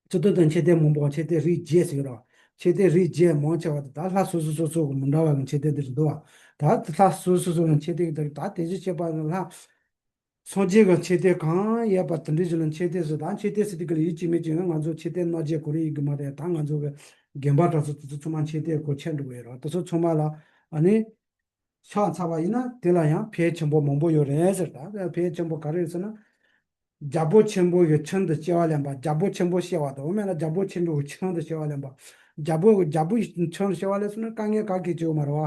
སྤྱི་འཐུས་དང་མཆོད་རྟེན་མང་པོ་མཆོད་རྟེན་རིགས་བརྒྱད་ཟེར་གྱི་རེད་བ། མཆོད་རྟེན་རིགས་བརྒྱད་མང་ཆེ་བ་དེ་ད་ལྷ་སོ་སོ་སོ་སོ་གི་མི་འདྲ་བ་གི་མཆོད་རྟེན་དེ་རེད་འདུག་བ། ད་ལྷ་སོ་སོ་སོ་ལ་མཆོད་རྟེན་གྱི་དེ་ད་དེ་བཞིན་གཤེགས་པ་ལ། སངས་རྒྱས་ཀྱི་མཆོད་རྟེན་གང་ཡོད་པ་དེ་འདྲ་ཞིག་ལ་མཆོད་རྟེན་ཟེར། ད་མཆོད་རྟེན་ཟེར་དུས་ཀྱི་ལ་ཡིད་ཆེས་མེད་ཅིང་ང་ཚོ་མཆོད་རྟེན་སྣ་བརྒྱད་གོ་རེ་ཡིན་གྱི་མ་རེད། ད་ང་ཚོ་གི་དགོན་པ་གྲྭ་ཚང་དེ་ཚོ་ཚང་མ་མཆོད་རྟེན་གོ་ཆེན་འགྲོ་གི་ཡོད་རེད། དེ་ཚོ་ཚང་མ་ལ་ཨ་ནི་ཕྱག་འཚལ་བ་ཡིན་ན་དེ་ལ་ཡང་ཕན་ཆེན་པོ་མང་པོ་ཡོད་རེད་ཟེར། ད་ཕན་ཆེན་པོ་ག་རེ་རེད་ཟེར་ན། རྒྱལ་པོ་ཆེན་པོ་ཡི་ཁྱིམ་དུ་སྐྱེ་བ་ལེན་པ། རྒྱལ་པོ་ཆེན་པོ་སྐྱེ་བ་དང་། འོ་མེད་ན་རྒྱལ་པོ་ཆེན་པོ་ཡི་ཁྱིམ་དུ་སྐྱེ་བ་ལེན་པ། རྒྱལ་པོ་རྒྱལ་པོ་ཡི་ཁྱིམ་དུ་སྐྱེ་བ་ལེན་སོང་ན་དཀའ་ངལ་ག་གེ་ཅིག་ཡོད་མ་རེད་བ།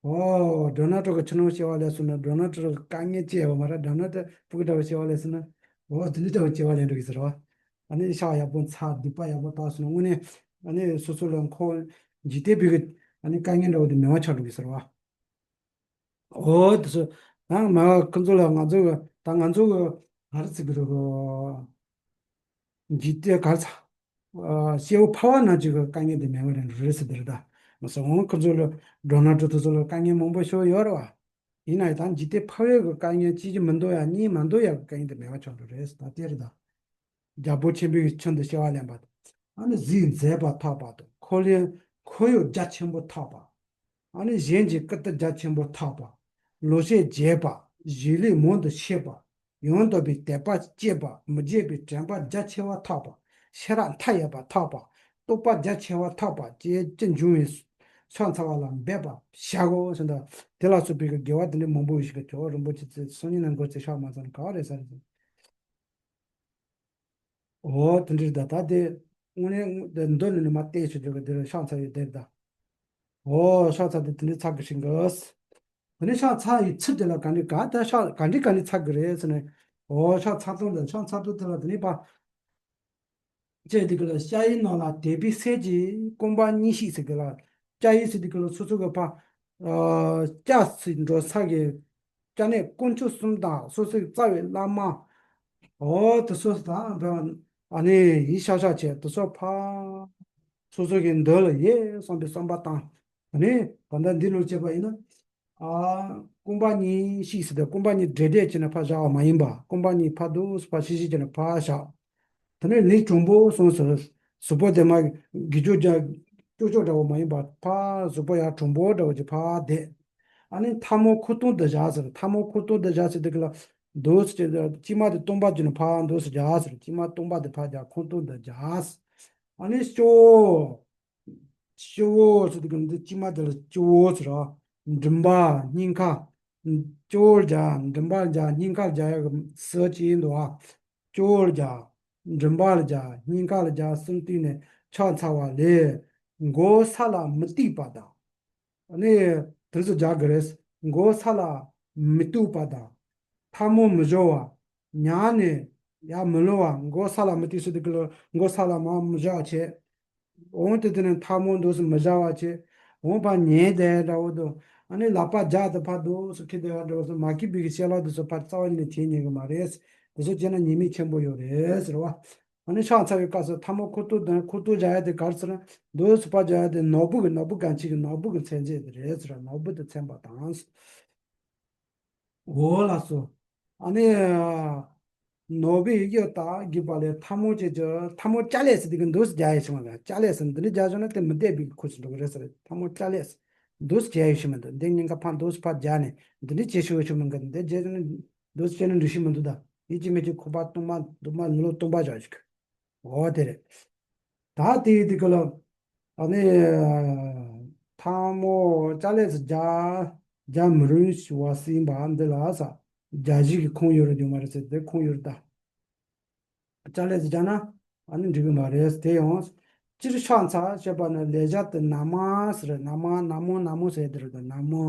ཨོ། ཌོ་ནལ་ཊམ་གྱི་ཁྱིམ་ནང་སྐྱེ་བ་ལེན་སོང་ན་ཌོ་ནལ་ཊམ་དཀའ་ངལ་ཅི་ཡང་ཡོད་མ་རེད། ཌོ་ནལ་ཊམ་ཕྲུ་གུ་འདྲ་བོ་སྐྱེ་བ་ལེན་སོང་ན། ཨོ་དེ་འདྲ་འདྲ་བོ་སྐྱེ་བ་ལེན་འགྲོ་གི་ཟེར་བ། ཨ་ནི་ཕྱག་ཡག་པོ་འཚལ། སྡིག་པ་ཡག་པོ་བཏང་སོང་ན་དངོས་གནས་ཨ་ནི་སོ་སོ་ལ་འཁོར་འཇིག་རྟེན་པའི་གི་ཨ་ནི་དཀའ་ངལ་འདྲ་བོ་དེ་མེད་པ་ཆགས་འགྲོ་གི་ཟེར་བ། ཨོ་དེ་ཚོ་ད་མ་ཁོ་ཚོ་ལ་ང་ཚོ་གི་ད་ང་ཚོ་གི་ག་རེ་ཟེར་གི་རེད་གོ། འཇིག་རྟེན་ག་རེ་ཟ། ཨ། སྐྱེ་བོ་ཕལ་བ་རྣམས་ཀྱི་དཀའ་ངལ་དེ་མེད་པ་རེད་ཟེར་དེ་རེད་ད། མ་སོང་ཁོ་ཚོ་ལ་ཌོ་ནལ་ཊམ་དེ་ཚོ་ལ་དཀའ་ངལ་མང་པོ་ཤོར་ཡོད་རེད་བ། ཡིན་ན་ཡང་ད་འཇིག་རྟེན་ཕལ་བའི་གི་དཀའ་ངལ་སྐྱེ་གི་མི་འདུག་ཡ། གཉིས་མ་འདུག་ཡ་གི་དཀའ་ངལ་དེ་མེད་པ་ཆགས་འགྲོ་རེད་ད་དེ་རེད་ད། རྒྱལ་པོ་ཆེན་པོའི་ཁྱིམ་དུ་སྐྱེ་བ་ལེན་པ་དང་། ཨ་ནི་གཟིགས་མཛད་པ་ཐོབ་པ་དང་། འཁོར་ལོ་འཁོར་གཡོག་རྒྱ་ཆེན་པོ་ཐོབ་པ། ཨ་ནི་གཞན་གྱི་བཀུར་སྟི་རྒྱ་ཆེན་པོ་ཐོབ་པ། ལོ་ཤས་བརྒྱས་པ། བཞེས་ལུས་མང་དུ་ཤེས་པ། ཡང་དག་པའི་དད་པ་སྐྱེས་པ། མི་བརྗེད་པའི་དྲན་པ་རྒྱ་ཆེ་བ་ཐོབ་པ། ཤེས་རབ་མཐའ་ཡས་པ་ཐོབ་པ། རྟོགས་པ་རྒྱ་ཆེ་བ་ཐོབ་པ་བཅས་ཀྱི་འབྱུང་བའི་ཕྱག་འཚལ་བ་ལ་འབད་པར་བྱའོ་ཟེར་ད། དེ་ལ་སོགས་པའི་དགེ་བ་དེ་འདྲའི་མང་པོ་ཞིག་གི་ཇོ་བོ་རིན་པོ་ཆེ་ཚེ་སང་ཉིན་ནང་འགོར་ཚེ་ཕྱག་མ་འཚལ་ན་ག་བ་རེད་ཟེར། འོ་དེ་འདྲ་ད་ད་དེ་དངོས་གནས་དེ་མདོ་ནས་ནི་མ་བལྟས་ཆོག་ཆོག་གི་དེར་ཕྱག་འཚལ་ཡོད་དེར་ད། འོ་ཕྱག་འཚལ་དེ་དེ་འདྲ་ཚར་གི་ཤིང་གི། དེ་ནས་ཕྱག་འཚལ་ཡི་ཚུལ་དེ་ལ་ག་འདྲ་ག་ད་ཕྱག་ག་འདྲ་ག་འདྲ་འཚལ་གི་རེད་ཟེར་ནས། འོ་ཕྱག་འཚལ་སྟངས་དེ་ཕྱག་འཚལ་སྟངས་དེ་ལ་དེ་ནས་ཕ། ཅེས་དེ་གི་ལ་ལྕགས་ཡིག་ནང་ལ་དད་པའི་སེམས་ཀྱིས་རྐང་པ་གཉིས་ཤིག་ཟེར་གི་ལ། ལྕགས་ཡིག་ཟེར་དེ་གི་ལ་སོ་སོ་གི་ཕ། ལྕགས་སུ་འགྲོ་ས་གི་ལྕགས་ནས་དཀོན་མཆོག་གསུམ་དང་སོ་སོའི་རྩ་བའི་བླ་མ། འོ་དེ་ཚོ་དང་ཨ་ནི་ཡིད་ཤག་ཤག་བྱས་དེ་ཚོ་ཕ། སོ་སོ་གི་མདུན་ལ་ཡེ་བསམ་པའི་བསམ་པ་བཏང་། ཨ་ནི་ད་ལྟ་འདི་ལོ་བྱས་པ་ཡིན་ན། ཨ། རྐང་པ་གཉིས་ཤིག་ཟེར་ཏེ་རྐང་པ་གཉིས་བྲེལ་བྲེལ་བྱས་ནས་ཕར་བཞག་པ་མ་ཡིན་པ། རྐང་པ་གཉིས་ཕར་འདུག་སེ་ཕར་ཤིག་ཤིག་བྱས་ནས་ཕར་བཞག་དེ་ནས་ལུས་དྲང་པོ་སོང་ཟེར། གཟུགས་པོ་དེ་མ་གི་ཅོག་ཅོག་འདྲ་ཅོག་ཅོག་འདྲ་བོ་མ་ཡིན་པ་ཕར་གཟུགས་པོ་ཡར་དྲང་པོ་འདྲ་བོ་ཅིག་ཕར་བསྡད། ཨ་ནི་ཐལ་མོ་ཁོག་སྟོང་དུ་བཞག་ཟེར། ཐལ་མོ་ཁོག་སྟོང་དུ་བཞག་ཟེར་དེ་གི་ལ་འདུག་སེ་བྱས་ཏེ་དཀྱིལ་མ་དེ་སྟོང་པ་བྱས་ནས་ཕར་འདུག་སེ་བཞག་ཟེར། དཀྱིལ་མ་སྟོང་པ་དེ་ཕར་བཞག་ཁོག་སྟོང་དུ་བཞག་ཨ་ནི་སྤྱི་བོ། སྤྱི་བོ་ཟེར་དུས་ཀྱི་འདི་དཀྱིལ་མ་དེ་ལ་སྤྱི་བོ་ཟེར་རོ། མགྲིན་པ་སྙིང་ཁ། སྤྱི་བོར་སྦྱར། མགྲིན་པར་སྦྱར། སྙིང་ཁར་སྦྱར་ཡག་གི་ཟུར་གཅིག་ཡིན་འདུག་ཨ། སྤྱི་བོར་སྦྱར། མགྲིན་པར་སྦྱར། སྙིང་ཁར་སྦྱར་གསུམ་བཏུས་ནས་ཕྱག་འཚལ་བ་ལས། མགོ་ས་ལ་མི་གཏུགས་པ་དང་། ཨ་ནི་དེ་ཚོ་རྒྱག་གི་རེད། མགོ་ས་ལ་མི་གཏུགས་པ་དང་། ཐལ་མོ་མི་སྦྱར་བ། ཉལ་ནས་ཡར་མི་ལོང་བ། མགོ་ས་ལ་མི་གཏུགས་ཟེར་དུས་ཀྱི་ལ་མགོ་ས་ལ་མར་མི་བཞག་བྱས། འོན་ཏེ་དེ་ནས་ཐལ་མོ་འདུག་སེ་མི་བཞག་པ་བྱས། འོན་ཕར་ཉལ་བསྡད་འདྲ་བོ་འདུག་ཨ་ནི་ལག་པ་རྒྱབ་ཏུ་ཕར་འདུག་སེ་འཁྱེར་བསྡད་འདྲ་བོ་སོགས་མ་འཁྱེར་བའི་གི་ཤེས་ལག་དེ་ཚོ་ཕར་རྩ་བ་ཉིད་ནས་བྱེད་ཉན་གི་མ་རེད། དེ་ཚོ་བྱས་ན་ཉེས་དམིགས་ཆེན་པོ་ཡོད་རེད་ཟེར་བ། ཨ་ནི་ཕྱག་འཚལ་བའི་སྐབས་སུ་ཐལ་མོ་ཁོག་སྟོང་དང་ཁོག་སྟོང་བཞག་ཡ་དེ་ག་རེ་ཟེར་ན། འདུག་སེ་ཕར་བཞག་ཡ་དེ་ནོར་བུ་གི་ནོར་བུ་གང་ཆེ་གི་ནོར་བུ་གི་མཚན་བརྗོད་དེ་རེད་ཟེར། ནོར་བུ་དེ་མཚན་པ་དང་། འོ་ལགས་སོ། ཨ་ནི། ནོར་བུའི་དབྱིབས་དང་བརྒྱུད་པ་ལས་ཐལ་མོ་སྦྱར་གྱི། ཐལ་མོ་ལྕགས་ལེབ་ཟེར་དེ་གི་འདུག་སེ་རྒྱག་ཡ་ཞིག་མ་རེད། ལྕགས་ལེབ་ཟེར་འདི་འདྲ་རྒྱག་བྱུང་ན་དེ་མི་བདེ་བའི་ཁུལ་ཞིག་འགྲོ་གི་རེད་ཟེར། ཐལ་མོ་ལྕགས་ལེབ་ཟེར། འདུག་སེ་རྒྱག་ཡ་ཞིག་མི་འདུག་འདི་སྙིང་ག་ཕར་འདུག་སེ་ཕར་རྒྱག་ནས་འདི་འདྲ་བྱེད་ཤེས་ཡ་ཞིག་མི་འདུག་འདི་རྒྱག་བྱུང་ན་འདུག་སེ་བྱས་ན་འགྲིག་ཤེས་མི་འདུག་ད་ཡིད་ཀྱི་མི་ཀྱི་ཁོག་པ་སྟོང་པ་སྟོང་པ་ལུས་ལོག་སྟོང་པ་བཞག་ཞིག་འོ་དེ་རེད། ད་དེའི་དེ་ག་ལ། ཨ་ནི། ཐལ་མོ་ལྕགས་ལེབ་ཟེར་རྒྱག་རྒྱག་མི་རུང་ཞུ་བ་ཟིན་པ་འདི་ལ་ས། རྒྱག་གཞི་གི་ཁུངས་ཡོད་རེད་ཡོད་མ་རེད་ཟེར་དེ་ཁུངས་ཡོད་རེད་ད། ལྕགས་ལེབ་ཟེར་རྒྱག་ན། ཨ་ནི་འགྲིག་གི་མ་རེད། དེ་ཡང་། སྤྱིར་ཕྱག་འཚལ་ཞེས་པ་ནི་ལེགས་སྦྱར་དུ་ན་མ་ཟེར། ན་མ་ན་མོ་ན་མོ་ཟེར་དེ་རེད་ད་ན་མོ།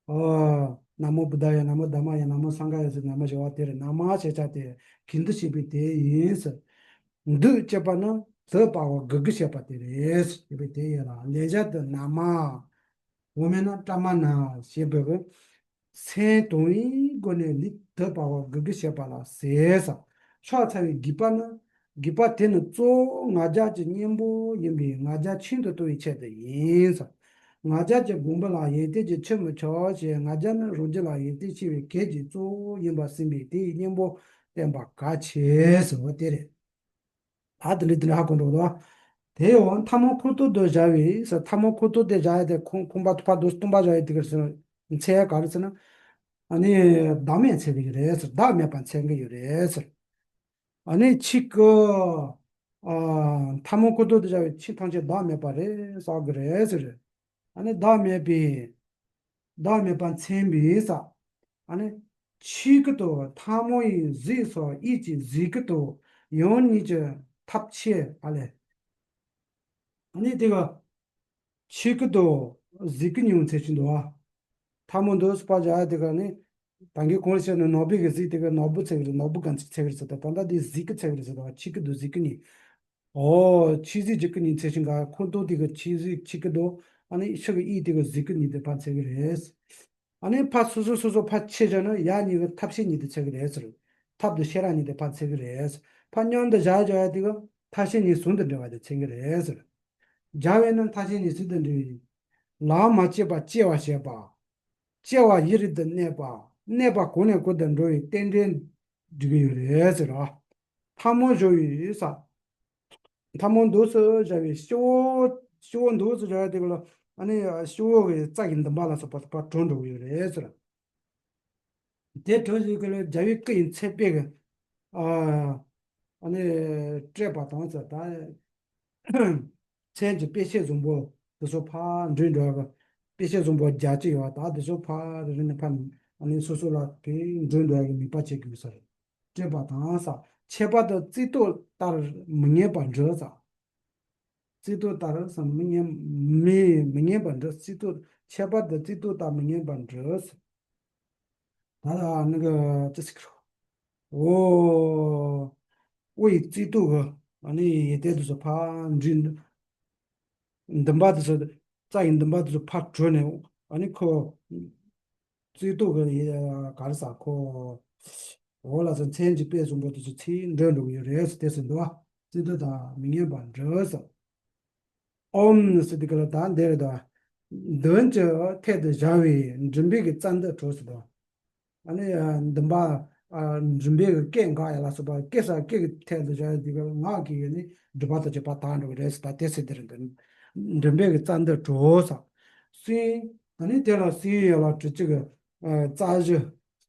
ཨོ། ན་མོ་བུདྡྷ་ཡ། ན་མོ་དྷརྨ་ཡ། ན་མོ་སངྒྷ་ཡ་ཟེར་ན་མོ་ཞེས་པ་དེ་རེད། ན་མ་ཞེས་བྱ་སྟེ་གིན་དུ་བྱས་པའི་དེ་ཡིན་ཟེར། འདུད་ཅེས་པ་ནི་དུ་བ་འོག་གུ་གུ་བྱས་པ་དེ་རེད་ཟེར་བའི་དེ་ཡིན་ལ། ལེགས་སྦྱར་དུ་ན་མ། འོ་མེད་ན་ཏྲ་མ་ན་ཞེས་པའི་མཚན་དང་པོའི་སྒོ་ནས་ལེགས་དུ་བ་འོག་གུ་གུ་བྱས་པ་ལ་ཟེར་ཟེར། ཕྱག་འཚལ་བའི་དགོས་པ་ནི། དགོས་པ་དེ་ནི་གཙོ་བོ་ང་རྒྱལ་གྱི་གཉེན་པོ་ཡིན་པས་ང་རྒྱལ་ཆེན་དུ་གཏོང་བའི་ཆེད་དུ་ཡིན་ཟེར། ང་རྒྱལ་གྱི་སྒོམ་པ་ལ་ཡོན་ཏན་གྱི་ཆུ་མི་ཆགས་ཞེས། ང་རྒྱལ་ནི་རང་རྒྱུད་ལ་ཡོན་ཏན་ཆེ་བའི་གེགས་ཀྱི་གཙོ་བོ་ཡིན་པར་སེམས་པས་དེའི་གཉེན་པོ་ བསྟན་པ་གལ་ཆེ་ཟེར་བ་དེ་རེད། ད་དེ་འདྲ་དེ་འདྲ་ཧ་གོ་འགྲོ་གི་འདུག་དེ་ཡང་ཐལ་མོ་སྐུ་ཏོ་དུ་སྦྱར་བའི་ས་ཐལ་མོ་སྐུ་ཏོ་དེ་སྦྱར་ཡ་དེ་ཁུང་ཁུང་པ་ཐུག་པ་དུ་སྟོང་པ་སྦྱར་ཡ་དེ་གར་ས་འཚལ་ཡ་ག་རེ་ཟེར་ན། ཨ་ནི་བདག་མེད་འཚལ་གི་ཡོད་རེད་ཟེར། བདག་མེད་པ་འཚལ་གི་ཡོད་རེད་ཟེར། ཨ་ནི་ཕྱི་གི་ཨ་ཐལ་མོ་སྐུ་ཏོ་དུ་སྦྱར་བའི་ཕྱི་ཐམས་ཅད་བདག་མེད་པ་རེད་བསགས་གི་རེད་ཟེར། ཨ་ནི་བདག་མེད་པའི་བདག་མེད་པ་མཚོན་པའི་ས། ཨ་ནི་ཕྱི་སྐུ་དུ་ཐལ་མོ་ཡི་གཟུགས་སོགས་ཡིད་ཀྱི་གཟུགས་སྐུ་དུ་ཡང་སྙིང་གི་ཐབས་ཆེ་ཨ་ལས། ཨ་ནི་དེ་ག་ཕྱི་སྐུ་དུ་གཟུགས་སྐུ་གཉིས་མཚོན་གྱི་འདུག་ཨ། ཐལ་མོ་འདུག་སྤ་བྱ་དེ་ག་ནི། ད་གིན་གོང་ལ་བཤད་ན་ནོར་བུ་གི་གཟུགས་དེ་ག་ནོར་བུ་ཚེ་གི་རེད། ནོར་བུ་གང་ཚིག་ཚེ་གི་རེད་ཟེར་ད་ད་ལྟ་དེ་གཟུགས་སྐུ་ཚེ་གི་རེད་ཟེར་ད་ཕྱི་སྐུ་དུ་གཟུགས་སྐུ་གཉིས། ཨོ་ཕྱི་གཟུགས་གི་སྐུ་གཉིས་ཚེ་ཞིང་ག་ཁོ་ཏོ་དེ་ག་ཕྱི་གཟུགས་ཕྱི་སྐུ་དུ། ཨ་ནི་ཕྱི་གི་ཡིད་དེ་ག་གཟུགས་སྐུ་གཉིས་དེ་ཕར་ཚེ་གི་རེད། ཨ་ནི་ཕར་སོ་སོ་སོ་སོ་ཕར་ཕྱེ་བྱས་ན་ཡ་གཉིས་ཀྱི་ཐབས་ཤེས་གཉིས་དེ་ཚེ་གི་རེད་ཟེར། ཐབས་དང་ཤེས་རབ་གཉིས་དེ་ཕར་ཚེ་གི་རེད་ཟེར། ཕར་མཉམ་དུ་བཞག་བྱ་ཡ་དེ་ག་ཐབས་ཤེས་གཉིས་ཟུང་དུ་འབྲེལ་བ་དེ་ཚེ་གི་རེད་ཟེར། སྦྱར་བས་ན་ཐབས་ཤེས་གཉིས་ཟུང་དུ་འབྲེལ་བའི། ལམ་མ་སྐྱེས་པ་སྐྱེ་བར་བྱེད་པ། སྐྱེ་བ་ཡིད་རིག་ཏུ་གནས་པ། གནས་པ་གོང་ནས་གོང་དུ་འགྲོ་བའི་རྟེན་འབྲེལ་འགྲིག་གི་ཡོད་རེད་ཟེར་རོ། ཐལ་མོ་སྦྱར་བའི་ས། ཐལ་མོ་འདུག་སེ་སྦྱར་བའི་སྤྱི་བོ། སྤྱི་བོ་འདུག་སེ་སྦྱར་བའི་དེ་ག་ལ་ཨ་ནི་སྤྱི་བོ་གི་རྩ་ཡི་འདུན་པ་ལ་སོགས་པ་ཕར་གྲོལ་འགྲོ་གི་ཡོད་རེད་ཟེར། དེ་གྲོལ་ཟེར་གི་ལ་རྒྱལ་བའི་སྐུ་ཡི་མཚན་དཔེ་གི་ཨ་ནི་སྤྲས་པ་དང་ཟེར་ད། མཚན་གྱི་དཔེ་བྱད་བཟང་པོ་དེ་ཚོ་ཕར་འགྲོལ་འགྲོ་གི། དཔེ་བྱད་བཟང་པོ་རྒྱ་ཆེ་ཡོད་ད་དེ་ཚོ་ཕར་རི་ནས་ཕར་ཨ་ནི་སོ་སོ་ལ་དེ་འགྲོལ་འགྲོ་གི་ནུས་པ་བྱེད་དགོས་ས་རེད། སྤྲས་པ་དང་ས། ཁྱད་པར་དུ་རྩེ་ཏོག་ལྟར་མི་ངེས་པར་འབྲི་ས། རྩེ་ཏོག་ལྟར་ས་མི་ངེས་མི་མི་ངེས་པར་འབྲི། རྩེ་ཏོག་ཁྱད་པར་དུ་རྩེ་ཏོག་ལྟར་མི་ངེས་པར་འབྲི་ས། ད་ལྟ་ནི་གི་ཅི་ཟེར་གི་རོ། འོ། འོ་ཡི་རྩེ་ཏོག་གི་ཨ་ནི་ཡི་གེ་དེ་ཚོ་ཕར་འབྲི། འདུན་པ་དེ་ཚོ་རྩ་ཡི་འདུན་པ་དེ་ཚོ་ཕར་གྲོལ་ནས་ཨ་ནི་ཁོ་རྩེ་ཏོག་གི་ཡི་ག་རེ་ཟ་ཁོ། འོ་ལ་སོགས་མཚན་གྱི་དཔེ་བཟང་པོ་དེ་ཚོ་ཚིག་འགྲོལ་འགྲོ་གི་ཡོད་རེད་ཟེར་དེ་ཟེར་འདུག་བ། རྩེ་ཏོག་དང་མི་ངེས་པར་འབྲི་ཟེར། ཨོཾ་ཟེར་དེ་ག་ལ་ད་འདིར་ད། མདུན་གྱི་ཐད་དུ་བཞག་པའི་མགྲིན་པའི་གི་རྩ་འདི་གྲོལ་ཟེར་དོ། ཨ་ནི་མདུན་པ། ཨ་མགྲིན་པའི་གི་སྐད་འགག་ཡ་ལ་སོགས་པ་སྐད་ས་སྐད་ཀྱི་ཐད་དུ་བཞག་ཡ་དེ་ག་ལ་ངག་གི་ཡ་ནི་སྒྲིབ་པ་དང་བཅས་པ་དག་འགྲོ་གི་རེད་ཟེར་ད་དེ་ཟེར་དེ་རེད་འདུག་མགྲིན་པའི་གི་རྩ་འདི་གྲོལ་ཟེར། སེན། ཨ་ནི་དེ་ལ་སེན་ཡ་ལ་དྲུག་ཅུ་གི་རྩ་བཞི།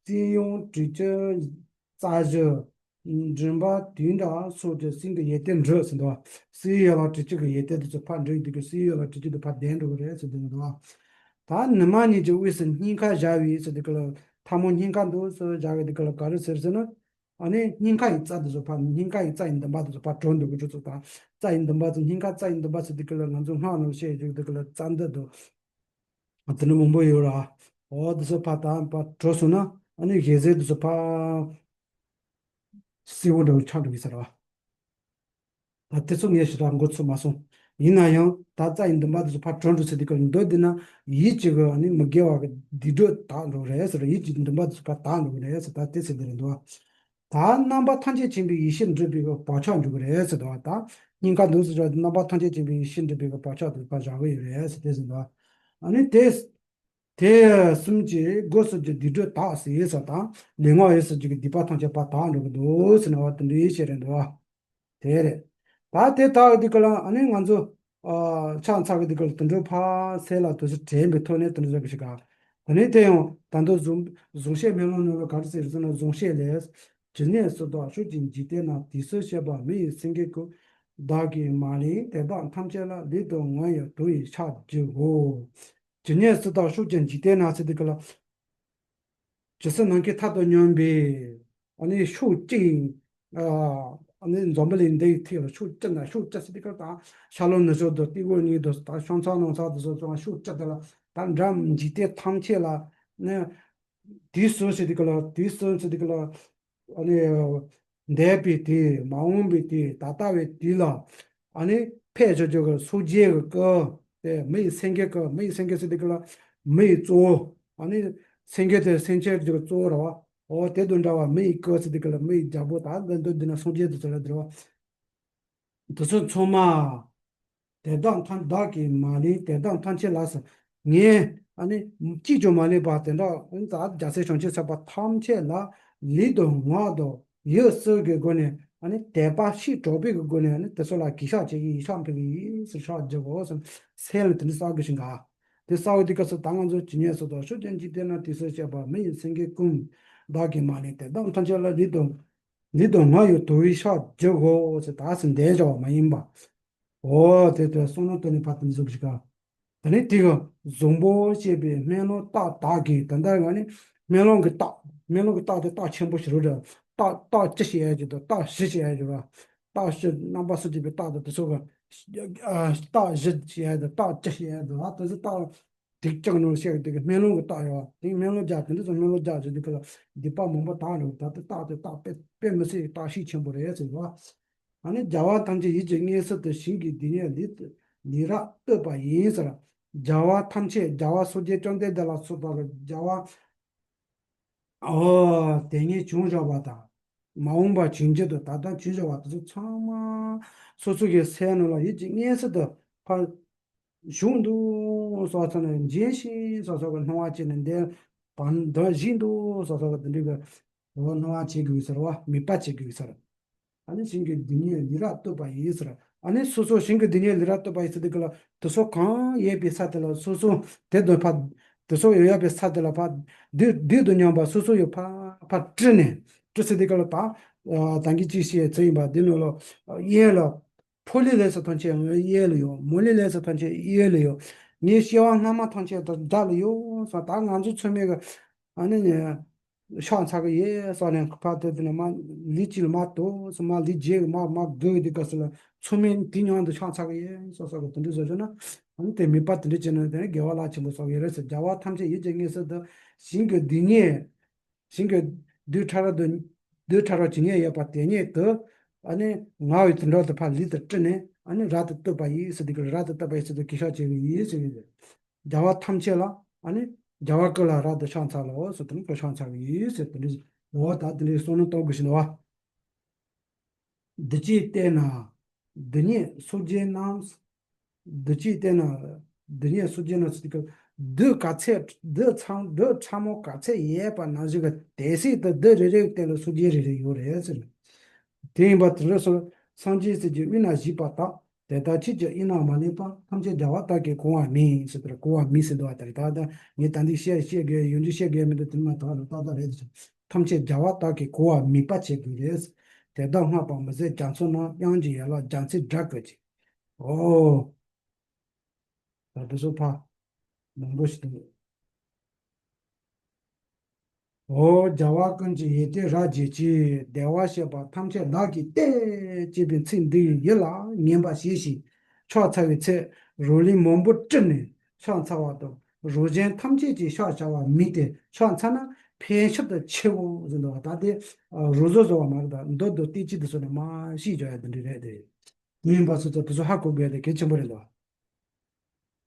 སེན་ཡང་དྲུག་ཅུ་རྩ་བཞི། མགྲིན་པ་དུས་འདྲ་སོགས་ཀྱི་སེན་གྱི་ཡི་གེ་འབྲི་ཟེར་འདུག་སེན་ཡ་ལ་དྲུག་ཅུ་གི་ཡི་གེ་དེ་ཚོ་ཕར་འབྲི་དུས་ཀྱི་སེན་ཡ་ལ་དྲུག་ཅུ་དེ་ཕར་ལྡན་འགྲོ་གི་རེད་ཟེར་འདུག་ད་ནུ་མ་གཉིས་ཀྱི་དབུས་སུ་སྙིང་ཁ་བཞག་པའི་ཟེར་དུས་ཀྱི་ལ་ཐལ་མོ་སྙིང་ཁ་འདུག་སེ་བཞག་གི་དུས་ཀྱི་ལ་ག་རེ་ཟེར་ཟེར་ན། ཨ་ནི་སྙིང་ཁ་ཡི་རྩ་དེ་ཚོ་ཕར་སྙིང་ཁ་ཡི་རྩ་ཡི་འདུན་པ་དེ་ཚོ་ཕར་གྲོལ་འགྲོ་གི་རེད་ཚོ་ད། རྩ་ཡི་འདུན་པ་ཚོ་སྙིང་ཁ་རྩ་ཡི་འདུན་པ་ཟེར་དུས་ཀྱི་ལ་ང་ཚོ་སྔགས་ནང་བཤད་ཡོད་དུས་ཀྱི་ལ་རྩ་འདི་འདུག་དེ་འདྲ་མང་པོ་ཡོད་ར། འོ་དེ་ཚོ་ཕར་ད་ཕར་གྲོལ་སོང་ན་ཨ་ནི་ཞལ་ཟས་དེ་ཚོ་ཕར་སེར་པོ་འདྲ་བོ་ཆགས་འགྲོ་གི་ཟེར་བ། ད་དེ་ཚོ་ངས་ཞེ་དྲག་མགོ་ཚོས་མ་སོང་། ཡིན་ན་ཡང་ད་རྩ་ཡི་འདུན་པ་དེ་ཚོ་ཕར་གྲོལ་འགྲོ་ཚེ་དེ་ཀར་མདོ་འདི་ན་ཡིད་ཀྱི་གི་ཨ་ནི་མི་དགེ་བ་གི་སྡིག་སྒྲིབ་དག་འགྲོ་རེད་ཟེར། ཡིད་ཀྱི་འདུན་པ་དེ་ཚོ་ཕར་དག་འགྲོ་གི་རེད་ཟེར། ད་དེ་ཚོ་དེ་རེད་འདུག་ད་རྣམ་པ་ཐམས་ཅད་མཁྱེན་པའི་ཡེ་ཤེས་འགྲུབ་པའི་གི་བག་ཆགས་འཇུག་གི་རེད་ཟེར་འདུག་ད་སྙིང་ཁ་འདུག་ཟེར་བ་དེ་རྣམ་པ་ཐམས་ཅད་མཁྱེན་པའི་ཡེ་ཤེས་འགྲུབ་པའི་གི་བག་ཆགས་དེ་ཕར་བཞག་གི་ཡོད་རེད་ཟེར་དེ་ཟེར་འདུག་ཨ་ནི་དེ། དེ་གསུམ་གྱིས་སྒོ་གསུམ་གྱི་སྡིག་སྒྲིབ་དག་ཟེར་ཡོད་ས་དང་ལུས་ངག་ཡིད་གསུམ་གྱི་སྡིག་པ་ཐམས་ཅད་ཕར་དག་འགྲོ་གི་འདུག་ཟེར་ན་བ་དེ་འདྲའི་ཡེ་ཤེས་རེད་འདུག་བ། དེ་རེད། ད་དེ་དག་གི་དུས་ཀ་ལ་ཨ་ནི་ང་ཚོ་ཨ་ཕྱག་འཚལ་གི་དུས་ཀ་ལ་དེ་འདྲའི་ཕར་གསལ་ལ་དུ་ཞིག་དྲན་པའི་ཐོག་ནས་དེ་འདྲ་ཟེར་གི་ཞིག་ག་དེ་ནས་དེ་ཡང་ད་དུང་གཟུངས་གཟུངས་བཤད་མེ་ལོང་ནང་ལ་ག་རེ་ཟེར་ཟེར་ན་གཟུངས་བཤད་ལས། ཇི་སྙེད་སུ་དག་ཕྱོགས་ཀྱི་འཇིག་རྟེན་ན། དུས་སུ་བཤད་པ་མི་ཡི་སེང་གེའི་སྐུ། བདག་གིས་མ་ལེན་དེ་དག་ཐམས་ཅད་ལ། ལུས་དང་ངག་ཡིད་དུ་ཡི་ཕྱག་བགྱིའོ། ཇི་སྙེད་སུ་དག་ཕྱོགས་ཀྱི་འཇིག་རྟེན་ན་ཟེར་དུས་ཀ་ལ། ཇི་སྲིད་ནམ་མཁའི་མཐའ་དང་མཉམ་པའི་ཨ་ནི་ཕྱོགས་གཅིག་ཨ་ནི་འཛམ་བུ་གླིང་འདིའི་ཐད་ལ་ཕྱོགས་གཅིག་ན་ཕྱོགས་གཅིག་ཟེར་དུས་ཀ་ལ་ད་ཤར་ལྷོ་ནུབ་བྱང་དང་སྟེགས་བུ་གཉིས་དང་ད་ཕྱོགས་མཚམས་ནང་ཚང་དུ་སོང་ཙང་ཕྱོགས་གཅིག་དེ་ལ་ད་འདྲ་འཇིག་རྟེན་ཐམས་ཅད་ལ་ནི། དུས་གསུམ་ཟེར་དུས་ཀ་ལ་དུས་གསུམ་ཟེར་དུས་ཀ་ལ། ཨ་ནི། འདས་པའི་དུས་མ་འོངས་པའི་དུས་ད་ལྟ་བའི་དུས་ལ། ཨ་ནི་ཕེབས་བྱུང་བྱུང་གི་སངས་རྒྱས་ཀྱི་སྐུ། དེ་མི་ཡི་སེང་གེ་སྐུ་མི་ཡི་སེང་གེ་ཟེར་དུས་ཀ་ལ། མི་ཡི་གཙོ་བོ། ཨ་ནི་སེང་གེ་དེ་སེང་ཆེན་གྱི་གཙོ་བོ་རེད་བ། འོ་དེ་དང་འདྲ་བ་མི་ཡི་སྐུ་ཟེར་དུས་ཀ་ལ་མི་ཡི་རྒྱལ་པོ་ད་འདི་འདི་འདི་ན་སངས་རྒྱས་དེ་ཚོ་ལ་འདི་རེད་བ། དེ་ཚོ་ཚང་མ། དེ་དག་ཐམས་བདག་གིས་མ་ལེན་དེ་དག་ཐམས་ཅད་ལ་ཟེར། ངས་ཨ་ནི་གཅིག་ཀྱང་མ་ལེན་པ་དེ་འདྲ་ཨ་ནི་ད་རྒྱལ་སྲས་བྱང་ཆུབ་སེམས་དཔའ་ཐམས་ཅད་ལ་ལུས་དང་ངག་དང་ ཡིད་གསལ་གྱི་སྒོ་ནས་ཨ་ནི་དད་པ་ཤེས་གྲོགས་པོའི་གི་སྒོ་ནས་ཨ་ནི་དེ་ཚོ་ལ་གུས་ཕྱག་བྱེད་ཀྱི་ཡིན། ཕྱག་འབུལ་གྱི་ཡིན་ཟེར་ཕྱག་རྒྱག་དགོས་ཟེར། སེམས་ལ་དེ་འདྲ་གསལ་དགོས་ཤིང་ག་དེ་གསལ་བའི་དུས་སྐབས་སུ་ད་ང་ཚོ་ཇི་སྙེད་སུ་དང་ཕྱོགས་བཅུའི་འཇིག་རྟེན་ན་དུས་སུ་གཤེགས་པ་མི་ཡི་སེང་གེ་ཀུན། བདག་གིས་མ་ལུས་དེ་དག་ཐམས་ཅད་ལ། ལུས་དང་ལུས་དང་ངག་ཡིད་དུལ་བའི་ཕྱག་རྒྱག་དགོས་ཟེར། ད་ཟེར་འདས་བྱ་བ་མ་ཡིན་པ། འོ་དེ་དེ་བསམ་བློ་གཏོང་ནས་ཕར་དེ་འཛུགས་ཤིག་ག་དེ་ནས་དེ་གི་བཟང་པོ་ཞེས་པའི་སྨོན་ལམ་རྟགས་དག་གིས། ད་ལྟ་ང་ནི་སྨོན་ལམ་གྱི་རྟགས། སྨོན་ལམ་གྱི་རྟགས་དེ་རྟགས་ཆེན་པོ་ཞིག་རེད། རྟགས་རྟགས་བཅུ་ཞེས་ཡ་གྱི་དང་རྟགས་བཞི་ཞེས་ཡ་གྱི་ར། རྟགས་བཞི་རྣམ་པ་གསུམ་གྱི་པའི་རྟགས་དང་དེ་ཚོ་གི་རྟགས་བཞི་ཞེས་ཡ་དང་རྟགས་བཅུ་ཞེས་ཡ་དང་ར། དེ་ཚོ་རྟགས་སྡིག་ཅན་ནོར་བཤད་དེ་གི་སྨོན་ལམ་གྱི་རྟགས་ཡོད་པ་དེ་སྨོན་ལམ་རྒྱག་དེ་འདྲ་ཚོ་སྨོན་ལམ་རྒྱག་བྱེད་དུས་སྐབས་ལ་སྡིག་པ་མང་པོ་དག་རེད། ད་ལྟ་རྟགས་དེ་རྟགས་དཔེ་དཔེ་མི་སྲིད་རྟགས་ཤུགས་ཆེན་པོ་རེད་ཟེར་བ། ཨ་ནི་རྒྱལ་བ་ཐམས་ཅད་ཡིད་ཀྱིས་མངོན་གསལ་དུ། ཞིང་གི་སྡུག་བསྔལ་ལས་ལས་རབ་བཏུལ་བ་ཡིན་ཟེར། རྒྱལ་བ་ཐམས་ཅད་རྒྱལ་བ་སངས་རྒྱས་བཅོམ་ལྡན་འདས་ལ་སོགས་པ་གི་རྒྱལ་བ། ཨོ་དེ་ཉིད་བྱུང་བཞག་པ་དང་། མ་འོངས་པ་བྱུང་རྒྱུ་དང་ད་ལྟ་བྱུང་བཞག་པ་དེ་ཚོ་ཚང་མ་སོ་སོ་གི་སེམས་ནང་ལ་ཡིད་ཀྱིས་མངོན་གསལ་དུ་ཕར་བཞུགས་འདུག་སོགས་ཚང་ནས་འཇིགས་ཤིང་སོགས་སོགས་ཀྱི་སྣང་བ་བྱས་ནས་འདི་བར་འདི་བཞིན་དུ་སོགས་སོགས་ཀྱི་དེ་འདྲའི་གི་འོ་སྣང་བ་བྱེད་དགོས་ཟེར་བ། མོས་པ་བྱེད་དགོས་ཟེར། ཨ་ནི་ཞིང་གི་སྡུག་བསྔལ་ལས་རབ་བཏུལ་བ་ཡིན་ཟེར། ཨ་ནི་སོ་སོ་ཞིང་གི་སྡུག་བསྔལ་ལས་རབ་བཏུལ་བ་ཡིན་ཟེར་དུས་སྐབས་ལ་དེ་ཚོ་གང་ཡོད་པའི་ས་དེ་ལ་སོ་སོ་དེ་དང་ཕར་དེ་ཚོ་ཡོད་ཡོད་པའི་ས་དེ་ལ་ཕར་དུས་དུས་དང་མཉམ་པར་སོ་སོ་ཡོད་ཕར་ཕར་བཀྲུས་ནས་བཀྲུས་ཟེར་དུས་སྐབས་ལ་ད་ད་གིན་ཅིག་བཤད་ཚུལ་ཡིན་པ་འདི་ནང་ལ་གཡས་ལ། ཕོ་ལས་ལས་སུ་ཐམས་ཅད་གཡས་ལ་ཡོད། མོ་ལས་ལས་སུ་ཐམས་ཅད་གཡོན་ལ་ཡོད། ངའི་སྐྱེ་བ་སྔ་མ་ཐམས་ཅད་དུ་བདག་ལ་ཡོད་སོགས། ད་ང་ཚོ་ཚང་མས་གི་ཨ་ནི་ཕྱག་འཚལ་གི་ཡོད་སོགས་ནས་ཕར་དེ་དེ་ནས་མར་ལུས་གཅིག་ལ་མར་དོ་སོགས་མར་ལུས་བརྒྱད་མར་མར་དགུ་དེ་སྐབས་སུ་ལ་ཚང་མས་དེ་མཉམ་དུ་ཕྱག་འཚལ་གི་ཡོད་སོགས་སོགས་གི་དེ་འདྲ་བཟོ་བྱུང་ན་ཨ་ནི་དེ་མོས་པ་དེ་འདྲ་བྱས་ན་དེ་ནི་དགེ་བ་རླབས་ཆེན་པོ་སོགས་ཡོད་རེད་ཟེར། རྒྱལ་བ་ཐམས་ཅད་ཡིད་ཀྱིས་མངོན་གསལ་དུ། ཞིང་གི་སྡུག་བསྔལ། ཞིང་གི་རྡུལ་ཕྲ་རབ་ཏུ། རྡུལ་ཕྲ་རབ་ཇི་སྙེད་ཡོད་པ་དེ་སྙེད་དུ། ཨ་ནི་ངག་གི་དུད་འགྲོ་དེ་ཕར་ལུས་དེ་བཀྲུས་ནས་ཨ་ནི་རབ་ཏུ་བཏུལ་བ་ཡིན་ཟེར་དུས་ཀྱི་རབ་ཏུ་བཏུལ་བ་ཡིན་ཟེར་དུས་གུས་ཕྱག་བྱེད་ཀྱི་ཡིན་ཟེར་གྱི་ཡོད། རྒྱལ་བ་ཐམས་ཅད་ལ་ཨ་ནི་རྒྱལ་བ་ཀུན་ལ་རབ་ཏུ་ཕྱག་འཚལ་ལོ་ཟེར་དུས་ནི་གུས་ཕྱག་འཚལ་གྱི་ཡིན་ཟེར་དེ་འདྲ་འོ་ད་དེ་འདྲའི་བསམ་བློ་གཏོང་དགོས་ཤིང་ནོ། འདི་ཅི་སྟེ་ན། སྡུག་བསྔལ་སངས་རྒྱས་རྣམས། སྡུག་ཅི་སྟེ་ན། སྡུག་བསྔལ་སངས་རྒྱས་རྣམས་ཟེར་དུས་སྐབས་སྡུག་ག་ཚད་སྡུག་ཚང་སྡུག་ཕྲ་མོ་ག་ཚད་ཡོད་པ་ནང་བཞིན་གྱི་དེ་སྲིད་དུ་སྡུག་རེ་རེའི་སྟེང་ལ་སངས་རྒྱས་རེ་རེ་ཡོད་རེད་ཟེར། དེ་ཡིན་པ་དེ་རེ་སོང་སངས་རྒྱས་ཟེར་གྱི་དབུས་ན་བཞུགས་པ་དག་དེ་ལྟར་ཁྱེད་ཀྱི་དབུས་ན་མ་ལུས་པ། ཐམས་ཅད་རྒྱལ་བ་དག་གིས་གོ་བར་མོས་ཟེར་དེར་གོ་བར་མོས་ཟེར་འདུག་བ། དེར་ད་ལྟ་ངས་ད་འདི་བཤད་བཤད་དགོས་ཡོང་རྒྱུ་བཤད་དགོས་མི་འདུག་དེ་མ་ཐག་ལ་ཏག་ཏག་རེད་ཟེར། ཐམས་ཅད་རྒྱལ་བ་དག་གིས་གོ་བར་མོས་པ་བྱེད་དགོས་རེད། དེ་དག་བསྔགས་པ་མི་ཟད་རྒྱ་མཚོ་རྣམས། དབྱངས་ཀྱི་ཡན་ལག་རྒྱ་མཚོའི་སྒྲ་བཀོད་ཅིང་། ཨོ། ད་དེ་ཚོ་ཕ། མང་པོ་ཞིག་འདུག་ཨོ་རྒྱལ་བ་ཀུན་གྱི་ཡིད་བརྟན་རབ་རྒྱས་ཀྱིས། བདེ་བར་གཤེགས་པ་ཐམས་ཅད་བདག་གིས་བསྟན། ཅེས་པའི་ཚིག་འདི་ཡི་ཡིད་ལ་ངེས་པར་བྱས་ཤིང་ཕྱག་འཚལ་བའི་ཚེ་རོ་ལངས་མང་པོ་བཀྲུས་ནས་ཕྱག་འཚལ་བ་དང་། རང་གཞན་ཐམས་ཅད་ཀྱིས་ཕྱག་བྱ་བ་མོས་ཏེ་ཕྱག་འཚལ་ན་ཕན་ཆེད་དུ་ཆེའོ་ཟེར་འདུག་བ། ད་དེ་རོ་བཟོ་བཟོ་བ་མ་རེད། ད་མདོ་དང་བསྟན་བཅོས་དེ་ཚོ་ནས་མར་ཤེས་བྱ་ཡ་དེ་འདྲ་རེད་དེ། མིན་པ་སོ་སོ་དེ་ཚོ་ཧ་གོ་དགོས་དེ་གལ་ཆེན་པོ་རེད་འདུག་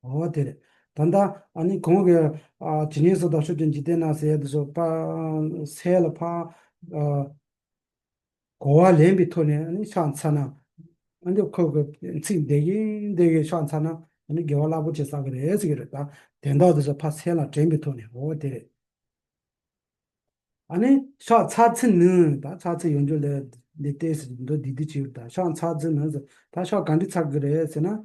འོ་དེ་རེད། ད་ལྟ་ཨ་ནི་གོང་གི་ཨ་ཇི་སྙེད་སུ་དང་ཕྱོགས་བཅུའི་འཇིག་རྟེན་ན་ཟེར་ཡ་དེ་ཚོ་ཕ་སེམས་ལ་ཕ་ཨ་གོ་བ་ལེན་པའི་ཐོག་ནས་ཨ་ནི་ཕྱག་འཚལ་ན། ཨ་ནི་ཁོ་གི་ཚིག་འདི་གིན་འདི་གིན་ཕྱག་འཚལ་ན་ཨ་ནི་དགེ་བ་རླབས་པོ་ཆེ་བསགས་ཀྱི་རེད་ཟེར་གྱི་རེད། ད་དོན་དག་དེ་ཚོ་ཕ་སེམས་ལ་དྲན་པའི་ཐོག་ནས་འོ་དེ་རེད། ཨ་ནི་ཕྱག་འཚལ་ཚུལ་ནི། ད་ཕྱག་འཚལ་ཡོང་རྒྱུ་ལས་འདི་ལྟས་ཟེར་འདུག་འདི་འདི་བྱས་ཡོད། ད་ཕྱག་འཚལ་ཚུལ་ནི་ཟེར། ད་ཕྱག་ག་འདྲ་འཚལ་དགོས་རེད་ཟེར་ན།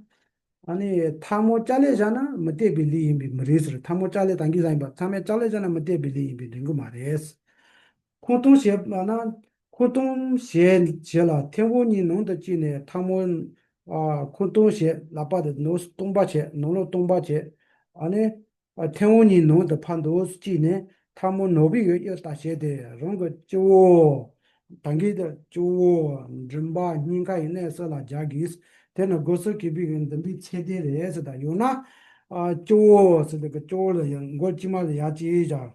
ཨ་ནི་ཐལ་མོ་སྦྱར་ལས་བཞག་ན་མི་བཏུབ་པའི་ལས་ཡིན་པས་མི་རེད་ཟེར། ཐལ་མོ་སྦྱར་ལས་ད་གིན་ཟེར་ཡིན་པ་ཐལ་མོ་སྦྱར་ལས་བཞག་ན་མི་བཏུབ་པའི་ལས་ཡིན་པས་འགྲིག་གི་མ་རེད། འཁོར་སྟོང་ཞེས་ལབ་ན། འཁོར་སྟོང་ཞེས་ཞེས་ལ་ཐལ་མོ་གཉིས་ནང་དུ་བཅུག་ནས་ཐལ་མོ། ཨ་འཁོར་སྟོང་ཞེས་ལབ་པ་དེ་ནང་སྟོང་པ་བྱས། ནང་ལོགས་སྟོང་པ་བྱས། ཨ་ནི། ཨ་ཐལ་མོ་གཉིས་ནང་དུ་ཕར་འདུག་སེ་བཅུག་ནས་ཐལ་མོ་ནག་པོའི་གཡས་ལྟ་བྱས་ཏེ་རང་གི་སྤྱི་བོ། ད་གིན་དེ་སྤྱི་བོ། མགྲིན་པ། སྙིང་ཁ་ཡི་གནས་གསུམ་ལ་སྦྱར་གྱིས། དེ་ནི་སྒོ་གསུམ་གུས་པའི་གི་འདུན་པའི་ཚད་ལྡན་རེད་ཟེར། ད་ཡང་ན། ཨ་སྤྱི་བོ་ཟེར་དེ་གི་སྤྱི་བོ་ལ་ཡང་མགོ་དཀྱིལ་མ་ལ་ཡར་བཅད་བཞག་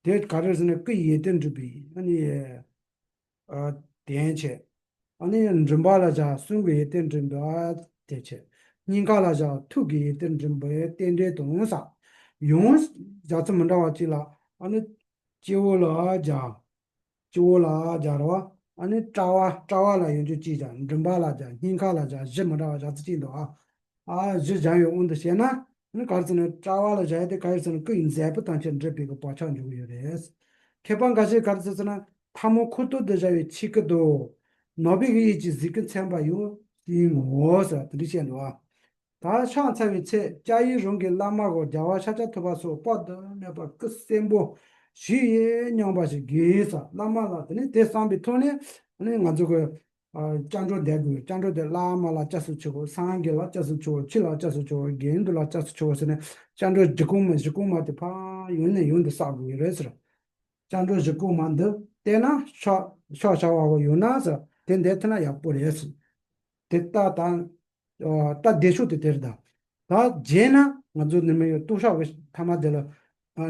དེ་ག་རེ་ཟེར་ན་སྐུ་ཡི་ཡོན་ཏན་འགྲུབ་པའི་ཨ་ནི། ཨ་དེ་བྱས། ཨ་ནི་མགྲིན་པ་ལ་བཞག་གསུང་གི་ཡོན་ཏན་འགྲུབ་པ་དེ་བྱས། སྙིང་ཁ་ལ་བཞག་ཐུགས་ཀྱི་ཡོན་ཏན་འགྲུབ་པའི་རྟེན་འབྲེལ་དང་ཟེར། ཡང་བཞག་ཚུལ་མི་འདྲ་བ་གཅིག་ལ་ཨ་ནི་སྤྱི་བོ་ལ་བཞག་སྤྱི་བོ་ལ་སྦྱར་བ། ཨ་ནི་དཔྲལ་བ་དཔྲལ་བ་ལ་ཡོང་རྒྱུ་གཅིག་བཞག་མགྲིན་པ་ལ་སྦྱར། སྙིང་ཁ་ལ་སྦྱར། བཞི་མི་འདྲ་བ་སྦྱར་ཚུལ་གཅིག་འདུག་ཨ། ཨ་བཞི་སྦྱར་བའི་དབང་དུ་བྱས་ན། ཨ་ནི་ག་རེ་ཟེར་ན་དཔྲལ་བ་ལ་སྦྱར་ཡ་དེ་ག་རེ་ཟེར་ན་སྐུ་ཡི་མཛད་པ་ཐམས་ཅད་འགྲུབ་པའི་གི་བག་ཆགས་འཇོག་གི་ཡོད་རེད། མཁས་པ་འགའ་ཞིག་ག་རེ་ཟེར་ཟེར་ན། ཐལ་མོ་ཁུ་ཐུར་དུ་བཞག་པའི་ཆེད་སྐུ་དུ། ནོར་བུའི་གཡས་ཀྱི་གཟིགས་སྐུ་མཚན་པ་ཡང་དེའི་ངོ་བོ་ཟེར་དེ་འདྲ་བཤད་འདུག་ཨ། ད་ཕྱག་འཚལ་བའི་ཚེ་སྐྱ་ཡི་རང་གི་བླ་མ་གོ་རྒྱལ་བ་ཤཱཀྱ་ཐུབ་པ་སོགས་དཔག་ཏུ་མེད་པ་སྐུ་གསོན་པོ་ཞིག་ཡེ་སྙམ་པ་ཞིག་གིས་ས་བླ་མ་ལ་དེ་ནས་དེ་བསམ་པའི་ཐོག་ནས་ཨ་ནི་ང་ཚོ་གི་ཨ་སྐྱབས་འགྲོ་འདེབས་དགོས། སྐྱབས་འགྲོ་དེ་བླ་མ་ལ་སྐྱབས་སུ་མཆིའོ། སངས་རྒྱས་ལ་སྐྱབས་སུ་མཆིའོ། ཆོས་ལ་སྐྱབས་སུ་མཆིའོ། དགེ་འདུན་ལ་སྐྱབས་སུ་མཆིའོ་ཟེར་ནས་སྐྱབས་འགྲོ་བཞི་གོང་མ་བཞི་གོང་མ་དེ་ཕར་ཡོང་ནས་ཡོང་དུ་བསགས་དགོས་ཀྱི་རེད་ཟེར། སྐྱབས་འགྲོ་བཞི་གོང་མ་འདི་བལྟས་ན་ཕྱག་ཕྱག་བྱ་བ་གོ་ཡོང་ན་ཟེར་དེ་འདེབས་ཐུབ་ན་ཡག་པོ་རེད་ཟེར། དེ་ལྟ་དང་། ད་བདེ་ཤོས་དེ་དེར་ད། ད་རྗེས་ན་ང་ཚོ་ནི་མི་ཡོད་ལྟུང་ཕྱོགས་ཀྱི་ཐ་མ་དེ་ལ། ཨ་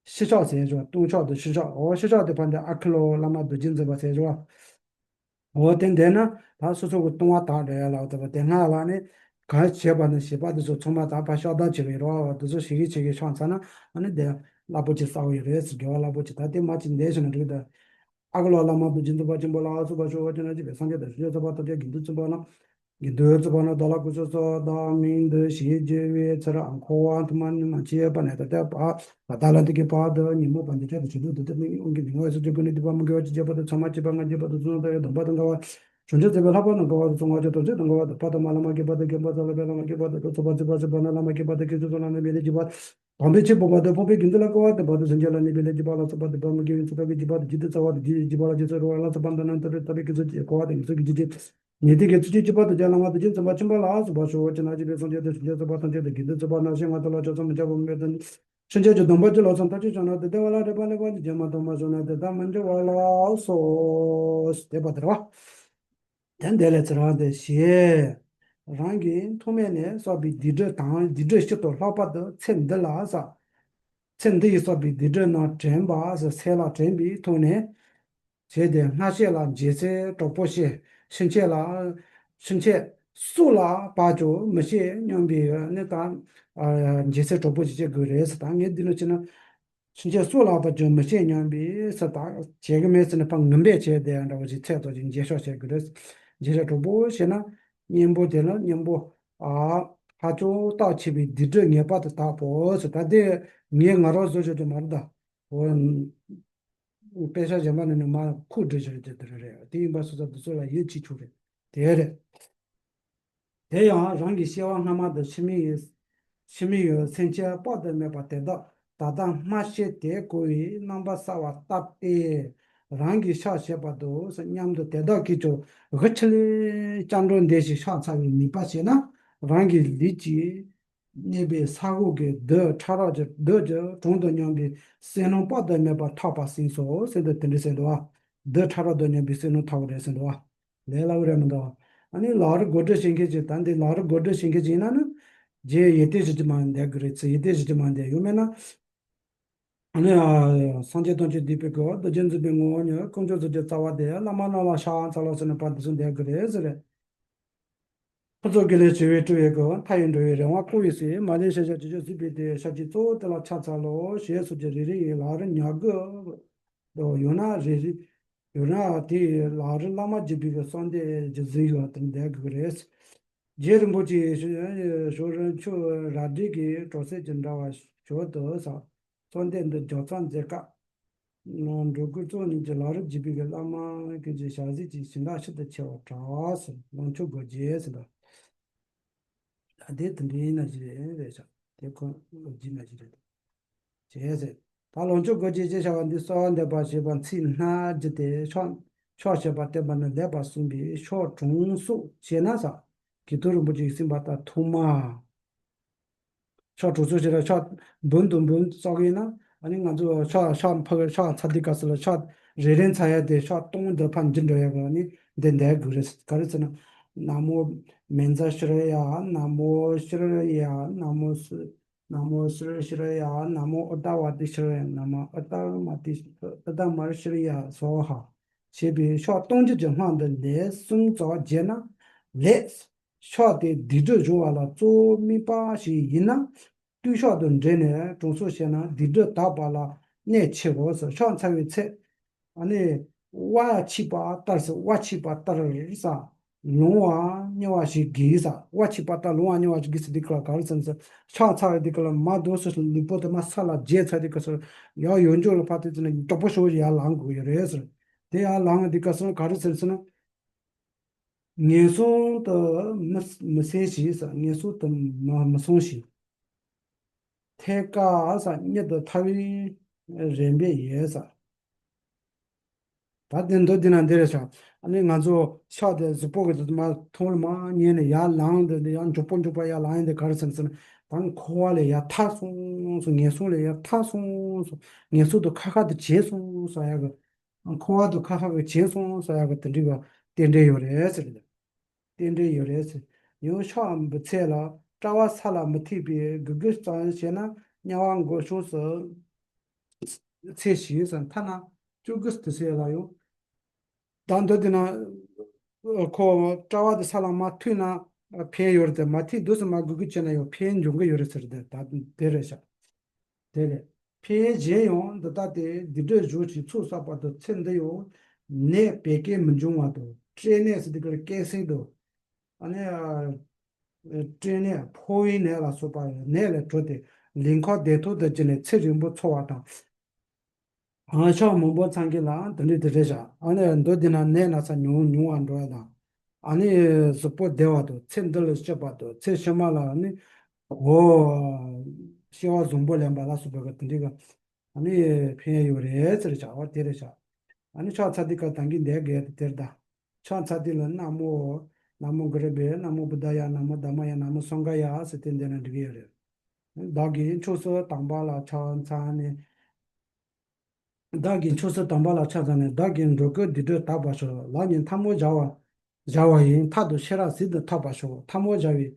ཤི་ཕྱོགས་ཟེར་བྱུང་། ལྟུང་ཕྱོགས་དང་ཤི་ཕྱོགས། འོ་ཤི་ཕྱོགས་དེ་ཕར་འདི་ཨ་ཁུ་ལོ་བླ་མ་རྡོ་རྗེ་འཛིན་པ་ཟེར་བྱུང་། འོ་དེ་འདས་ན་ད་སོ་སོ་གི་ལྟུང་བ་དག་འདྲ་ཡ་ལ་དེ་བ་དེ་སྔ་ལ་ནི་ག་བྱས་པ་ནི་བྱིས་པ་དེ་ཚོ་ཚང་མ་ད་ཕར་ཤོག་ལྡང་བྱེད་ཀྱི་རོགས་དེ་ཚོ་ཞིག་གི་བྱེད་ཀྱི་ཤོག་ཚ་ན་ཨ་ནི་དེ་རླབས་པོ་ཆེ་ས་བོ་ཡོད་རེད་ཟེར། དགེ་བ་རླབས་པོ་ཆེ་ད་དེ་མ་ཅིག་འདས་ཤིག་ན་འགྲིག་ད། ཨ་ཁུ་ལོ་བླ་མ་རྡོ་རྗེ་འཛིན་པ་ཆེན་པོ་ལ་སོགས་པ་ཤོག་ཅི་ན་ཅི་བས་སངས་རྒྱས་དང་བྱང་ཆུབ་སེམས་དཔའ་ཐམས་ཅད་དགེ་འདུན་ཚུན་པ་ན། དགེ་འདུན་ཚུན་པ་ན་བདག་ལ་སྐུ་གསུང་ཚོགས་བདག་མིང་འདི་ཞེས་བརྗོད་པའི་ཚེ་ར་འཁོར་བ་མཐོང་མ་ནི་མ་མཆིས་པ་ནས་ད་ལྟ་བར་ད་ལྟ་ལ་འདི་གི་བར་དུ་ཉོན་མོངས་པ་འདི་དྲག་ཏུ་ཞི་དུ་འདི་ལྟ་མིག་དབང་གིས་ཉེ་བར་སོ་སྐྱེ་ཀུན་ནས་སྡིག་པ་མི་དགེ་བ་ཅི་བྱས་པ་དང་ཚང་མ་སྤྱད་པ་སྔར་བྱས་པ་དང་ཚུར་མ་བྱས་པ་སྔར་བྱས་པ་དང་ཚུར་མ་བྱས་པ་ཡང་དམ་པ་དང་འགལ་བ། བྱང་ཆུབ་སེམས་དཔའི་ལྷག་པ་དང་འགལ་བ་དང་ཚོགས་ལྔ་སྤྱོད་དམ་ཚིག་དང་འགལ་བ་དང་ཕ་དང་མ་ལ་མ་དགེ་བ་དང་དགེ་བ་ཚ་ལ་ཕན་ལ་མ་དགེ་བ་དང་ཚོགས་པ་རྩིག་པ་ཚིག་པ་ན་ལ་མ་དགེ་བ་དང་དགེ་ཚུལ་སོང་ལ་ནི་མི་ལས་སྐྱིད་པ། དམ་པའི་ཆོས་སྤོང་བ་དང་ཕོངས་པའི་དགེ་འདུན་ལ་བསྐོ་བ་དང་བར་དུ་སེམས་ཅན་ལ་ནི་མི་ལས་སྐྱིད་པ་ལ་སོགས་པ་དང་བ་མི་དགེ་བའི་ཚུལ་ལྟ་བུའི་སྐྱིད་པ་དང་རྒྱུད་དུ་སྩལ་བ་དང་རྒྱུད་ཀྱི་སྐྱིད་པ་ལ་རྗེས་སུ་རོལ་བ་ལ་སོགས་པ་འདི་རྣམས་ལྟ་བུའི་ལྟ་བའི་དགེ་ཚུལ་གྱི་བསྐོ་བ་དང་དགེ་ཚུལ་གྱི་རྒྱུད་ཀྱི་ཉེ་དུས་ཀྱི་ཚུལ་གྱིས་སྐྱིད་པ་དང་བརྒྱ་ལ་མ་དང་རྗེ་བཙུན་པ་ཆེན་པོ་ལ་སོགས་པ་ཤོག་ཅི་ན་ཅི་བས་སངས་རྒྱས་དང་བྱང་ཆུབ་སེམས་དཔའ་ཐམས་ཅད་དང་དགེ་འདུན་ཚུན་པ་ན་ཤེས་ང་དང་ལ་ཕྱོགས་སུ་མི་འཇོག་པར་མོས་པ་མེད་དང་། སེམས་ཅན་གྱི་སྡོམ་པ་ཅི་ལོག་སོང་ཐག་ཆོད་བྱུང་ན་དེ་བདེ་བ་ལ་རེ་བ་ལེགས་པ་ནི་རྗེས་མ་ཐོག་མ་བྱུང་ན་དེ་དག་མི་འབྱུང་བ་ལགས་སོ། དེ་པ་དེར་བ། དེ་འདས་ལས་ཚེ་རང་དེ་ཞེས། རང་གི་ཐོག་མེད་ནས་བསགས་པའི་སྡིག་སྒྲིབ་དང་སྡིག་སྒྲིབ་ཕྱིར་དུ་ལྷག་པར་དུ་ཚེ་འདི་ལ་བསགས། ཚེ་འདི་ཡི་བསགས་པའི་སྡིག་སྒྲིབ་རྣམས་དྲན་པ་ཟེར་སེལ་ལ་དྲན་པའི་ཐོག་ནས། བྱས་ཏེ་སྔར་བྱས་ལ་འཇལ་སའི་གྲོགས་པོ་བྱེད། ཕྱིན་ཆད་ལ། ཕྱིན་ཆད་སྲོག་ལ་བབ་ཀྱང་མི་བྱེད་སྙམ་པའི་ནི་དང་། འཇལ་སའི་གྲོགས་པོ་ཞིག་བྱེད་དགོས་རེད་ཟེར། ད་ངས་འདི་ནི་བྱས་ན། ཕྱིན་ཆད་སྲོག་ལ་བབ་ཀྱང་མི་བྱེད་སྙམ་པའི་ཟེར། ད་བྱེད་ཀྱི་མེད་ཟེར་ནས་ཕར་ངན་པས་བྱས་ཏེ་འདྲ་བོ་ཞིག་ཚད་ཐོག་ཅིག་འཇལ་ཤོག་བྱེད་དགོས་རེད། འཇལ་སའི་གྲོགས་པོ་བྱས་ན་གཉེན་པོ་དེ་ལ་གཉེན་པོ། ཨ། ཧ་ཅང་རྟགས་ཆེ་བའི་སྡིག་སྒྲིབ་ངེས་པར་དུ་དག་པོ་ཟེར། ད་དེ་ངས་ང་རང་བཟོ་ཆོག་རྒྱུ་མ་རེད་ད། འོ། དཔེ་ཆ་གཞན་པ་ནས་ནི་མ་ཁུག་འདྲ་ཞིག་རེད་དེ་དེ་རེད། དེ་ཡིན་པ་སོ་སོ་འདི་ཚོ་ལ་ཡིད་ཆེས་ཆོག་རེད། དེ་རེད། དེ་ཡང་རང་གི་སྐྱེ་བ་སྔ་མ་དང་ཕྱི་མའི་ཕྱི་མའི་སེམས་ཅན་དཔག་ཏུ་མེད་པ་དེ་དག་ད་ལྟ་སྨྲ་ཤེས་དེ་གོ་བའི་རྣམ་པ་གསལ་བ་ལྟ་སྟེ། རང་གིས་ཕྱག་བྱས་པ་དང་སྙམ་དུ་དེ་དག་གིས་ཀྱང་ག་ཅི་ལས་སྐྱབས་འགྲོ་འདི་ཞིག་ཕྱག་འཚལ་བའི་ནུས་པ་བྱས་ན་རང་གི་ལུས་ཀྱི། གནས་པའི་ས་འོག་གི་རྡུལ་ཕྲ་རབ་ཀྱི་རྡུལ་གྱི་གྲངས་དང་མཉམ་པའི་བསོད་ནམས་དཔག་ཏུ་མེད་པ་ཐོབ་པ་ཟིན་སོ་ཟེར་འདུག་དེ་འདྲ་ཟེར་འདུག་བ། རྡུལ་ཕྲ་རབ་དང་མཉམ་པའི་བསོད་ནམས་ཐོབ་པ་རེད་ཟེར་འདུག་བ། ལས་སླ་བོ་རེད་མི་འདུག་ཨ་ནི་ལག་རིས་གོ་སྒྲིག་བྱེད་མཁན་ཅིག་ད་འདི་ལག་རིས་གོ་སྒྲིག་བྱེད་མཁན་ཅིག་ཡིན་ན་ནི། རྗེས་ཡིད་གཏད་ཞུ་རྒྱུ་མ་འདས་གི་རེད། ཚེ་ཡིད་གཏད་ཞུ་རྒྱུ་མ་འདས་ཡོད་མེད་ན། ཨ་ནི། སངས་རྒྱས་དང་བཅས་བསྡུས་པའི་སྐུ། རྡོ་རྗེ་འཛིན་པའི་ངོ་བོ་ཉིད། དཀོན་མཆོག་གསུམ་གྱི་རྩ་བ་སྟེ། བླ་མ་རྣམས་ལ་ཕྱག་འཚལ་ལོ་ཟེར་ནས་པར་འདི་ཚོ་འདས་གི་རེད་ཟེར་རེད། ཕུན་ཚོགས་དགེ་ལེགས་བྱེ་བས་སྤྲས་པའི་སྐུ། མཐའ་ཡས་འགྲོ་བའི་རེ་བ་བསྐོར་བའི་གསེར། མ་ལུས་ཤེས་བྱ་ཇི་བཞིན་གཟིགས་པའི་དེད། ཞབས་ཀྱི་གཙོ་བོ་དེ་ལ་ཕྱག་འཚལ་ལོ། ཞེས་སོགས་ཀྱི་རེ་རེ་ཡི་ལག་རིས་ཉག་གུ་དང་ཡང་ན་རེ་རེ། ཡང་ན་དེའི་ལག་རིས་བླ་མ་བརྒྱུད་པའི་གསོལ་འདེབས་ཀྱི་གཟིགས་ཡོད་དེ་འདས་དགོས་རེད། རྗེ་རིན་པོ་ཆེའི་ཞོ་རོང་ཆུ་ར་སྒྲེང་གི་གྲོང་གསེབ་ཀྱི་འདྲ་བ་ཞོར་དུ་ས། གསོལ་འདེབས་འདི་རྒྱག་མཚམས་མཛད་སྐབས། འགྲོ་ཀུན་གཙོ་ཉིད་ཀྱི་ལག་རིས་བརྒྱུད་པའི་བླ་མ་ཀུན་གྱི་ཞལ་གཟིགས་ཀྱི་ཞིང་ཁ་ཤིན་ཏུ་ཆེ་བར་གྲགས་སོ། ལོངས་སྤྱོད་སྒོ་འབྱེད་ཟེར་ད། ད་དེ་དེ་འདྲའི་ན་ཞིག་རེད་རེད་ཤག་དེ་ཁོ་ལོ་རྒྱུས་ན་ཞིག་རེད། བྱས་ཟེར། ད་ལོངས་སྤྱོད་སྒོ་འབྱེད་ཅེས་བྱ་བ་འདི་གསོལ་བ་འདེབས་པ་ཞེས་པ་ཚིག་སྣ་བརྒྱུད་དེ་ཕྱག་ཕྱག་བྱས་པ་བསྟན་པ་ནི་ལེགས་པར་གསུངས་པས་ཕྱོགས་དྲུག་སོགས་བྱས་ན་ས། གི་ཐུགས་རིན་པོ་ཆེའི་གསུངས་པ་ལྟར་ཐོག་མ། ཕྱོགས་དྲུག་སོགས་བྱས་ན་ཕྱོགས་འབུམ་དང་འབུམ་བསགས་ཡིན་ན་ཨ་ནི་ང་ཚོ་ཕྱོགས་ཕྱོགས་ཕ་ཕྱོགས་ཚ་དུས་སྐབས་སུ་ལ་ཕྱོགས་རེ་རེ་འཚལ་ཡ་དེ་ཕྱོགས་སྟོང་དུ་ཕར་འགྱུར་འགྲོ་ཡ་གི་ཨ་ནི་འདི་འདས་དགོས་རེད། ག་རེ་ཟེར་ན། ན་མོ་མཉྫ་ཤྲཱི་ཡ། ན་མོ་ཤྲཱི་ཡ། ན་མོ་སུ། ན་མོ་སུ་ཤྲཱི་ཡ། ན་མོ་ཨུ་ཏ་བ་ཏི་ཤྲཱི་ཡ། ན་མོ་ཨུ་ཏ་མ་ཏི་ཨུ་ཏ་མར་ཤྲཱི་ཡ་སྭཱ་ཧཱ། ཞེས་པའི་ཕྱོགས་སྟོང་འགྱུར་གྱི་སྔགས་འདི་ལན་གསུམ་ཙམ་བརྗོད་ན་ལེགས། ཕྱོགས་དེ་སྡིག་སྒྲིབ་སྦྱོང་བ་ལ་གཙོ་བོ་དམིགས་པ་ཞིག་ཡིན་ན། བརྟུལ་ཕྱོགས་དང་འབྲེལ་ནས་དྲང་སྲོང་བྱས་ན་སྡིག་སྒྲིབ་དག་པ་ལ་གནད་ཆེའོ་ཟེར། ཕྱག་འཚལ་བའི་ཚེ། ཨ་ནི། དབའ་ཆིབས་པ་ལྟར་ཟེར། དབའ་ཆིབས་པ་ལྟར་ཟེར། ལོང་བ་དམྱལ་བ་ཞིག་གི་ས། བ་ཕྱིས་པ་ལྟར་ལོང་བ་དམྱལ་བ་ཞིག་གི་ས་འདི་ག་ལ་ག་རེ་ཟེར་ན་ས། ཕྱག་འཚལ་བའི་འདི་ག་ལ་མ་དོ་སོ་སོ་ལུས་པོ་དེ་མ་ས་ལ་བརྗེ་ཚར་འདི་ག་སོ་ཡང་ཡོད་འཇོག་ལ་ཕར་དེ་ཚོ་ནས་མགྱོགས་པོ་ཤོར་ཡར་ལངས་དགོས་ཡོད་རེད་ཟེར། དེ་ཡར་ལངས་འདི་ག་སོ་ག་རེ་ཟེར་ཟེར་ན། ངན་སོང་དུ་མི་མི་སེམས་ཤིག་ས། ངན་སོང་དུ་མ་མི་སོང་ཞིག་ཐད་ཀར་ས་གཉིད་དུ་ཐར་བའི་རེ་འབོད་ཡོད་ས། ད་དེ་མདོ་འདི་ན་འདི་རེད་ཤག་ཨ་ནི་ང་ཚོ་ཤག་དེ་གཟུགས་པོ་གི་དུ་མ་མཐོང་ལ་མ་ཉན་ནས་ཡར་ལངས་དེ་འདི་ཡང་མགྱོགས་པོ་མགྱོགས་པོ་ཡར་ལངས་ཡིན་དེ་ག་རེ་ཟེར་ཟེར་ན། ད་འཁོར་བ་ལས་ཡར་ཐར་སོང་སོང་། ངན་སོང་ལས་ཡར་ཐར་སོང་སོང་། ངན་སོང་དུ་ཁ་ཁ་དུ་བྱས་སོང་ས་ཡ་གི། འཁོར་བ་དུ་ཁ་ཁ་གི་བྱས་སོང་ས་ཡ་གི་དེ་འདྲི་གི་རྟེན་འབྲེལ་ཡོད་རེད་ཟེར། རྟེན་འབྲེལ་ཡོད་རེད་ཟེར། ཡང་ཕྱོགས་འབུད་ཚད་ལ་དཔྲལ་བ་ས་ལ་མི་ཐིགས་པའི་དགུ་དགུ་ཙམ་བྱས་ན་དམྱལ་བ་འགོག་ཤོག་ཟེར། ཚེ་ཞིག་ཟེར་ཐ་ན་བཅུ་དགུ་དུ་ཟེར་ལ་ཡང་། ད་འདི་དེ་ན་ཁོ་དཔྲལ་བ་དེ་ས་ལ་མ་ཐུག་ན་ཕན་ཡོད་རེད་དེ། མ་ཐིགས་དུས་སུ་མ་དགུ་དགུ་བྱས་ན་ཡང་ཕན་འབྱུང་གི་ཡོད་རེད་ཟེར་དེ་ད་དེ་རེད་ཤག་དེ་ལས་ཕན་གཞན་ཡང་འདི་ལྟ་སྟེ། སྡིག་སྒྲིབ་གཞོམ་ཞིང་ཚོགས་བསགས་པ་དང་། ཚེ་འདི་ཡང་ནད་བད་ཀན་མི་འབྱུང་བ་དང་། སྐྲན་ནད་ཟེར་དུས་ཀར་སྐད་སྲིན་དང་། ཨ་ནི་སྐྲན་ནད་ཕོ་བའི་ནད་ལ་སོགས་པ་ནད་ལས་གྲོལ་ཏེ་ལུས་ཁམས་བདེ་ཐང་དུ་གྱུར་ནས་ཚེ་རིང་པོ་འཚོ་བ་དང་། ཕྱོགས་མང་པོ་ཚང་གི་ལ་དེ་འདྲ་དེ་རེད་བཞག་ཨ་ནི་མདོ་འདི་ན་ནད་ན་ཚ་ཉུང་ཉུང་བ་འགྲོ་ཡ་དང་། ཨ་ནི་གཟུགས་པོ་བདེ་བ་དང་། ཚེ་འདི་ལ་སྐྱིད་པ་དང་། ཚེ་ཕྱི་མ་ལ་ནི་འོ་སྐྱེ་བ་བཟང་པོ་ལེན་པ་ལ་སོགས་པའི་དེ་འདྲའི་གི་ཨ་ནི་ཕན་ཡོན་ཡོད་རེད་ཟེར་བྱ་བ་དེ་རེད་བཞག་ཨ་ནི་ཕྱག་འཚལ་དུས་སྐབས་ད་གིན་འདས་དགོས་དེ་དེར་ད། ཕྱག་འཚལ་དུས་ལ་ན་མོ། ན་མོ་གུ་རུ་བྷྱཿ། ན་མོ་བུདྡྷཱ་ཡ། ན་མོ་དྷརྨཱ་ཡ། ན་མོ་སངྒྷཱ་ཡ་ཟེར་དེ་འདས་ན་འགྲིག་གི་ཡོད་རེད། བདག་གིས་ཆོས་ཚུལ་དམ་པ་ལ་ཕྱག་འཚལ་ནས། བདག་གིས་ཆོས་ཚུལ་དམ་པ་ལ་ཕྱག་འཚལ་ནས། བདག་གིས་འགྲོ་ཀུན་སྡིག་སྒྲིབ་དག་པར་ཤོག །ལག་གཉིས་ཐལ་མོ་སྦྱར་བ་སྦྱར་བ་ཡིས། མཐར་ཐུག་ཤེས་རབ་ཟིལ་དུ་ཐག་པར་ཤོག །ཐལ་མོ་སྦྱར་བའི།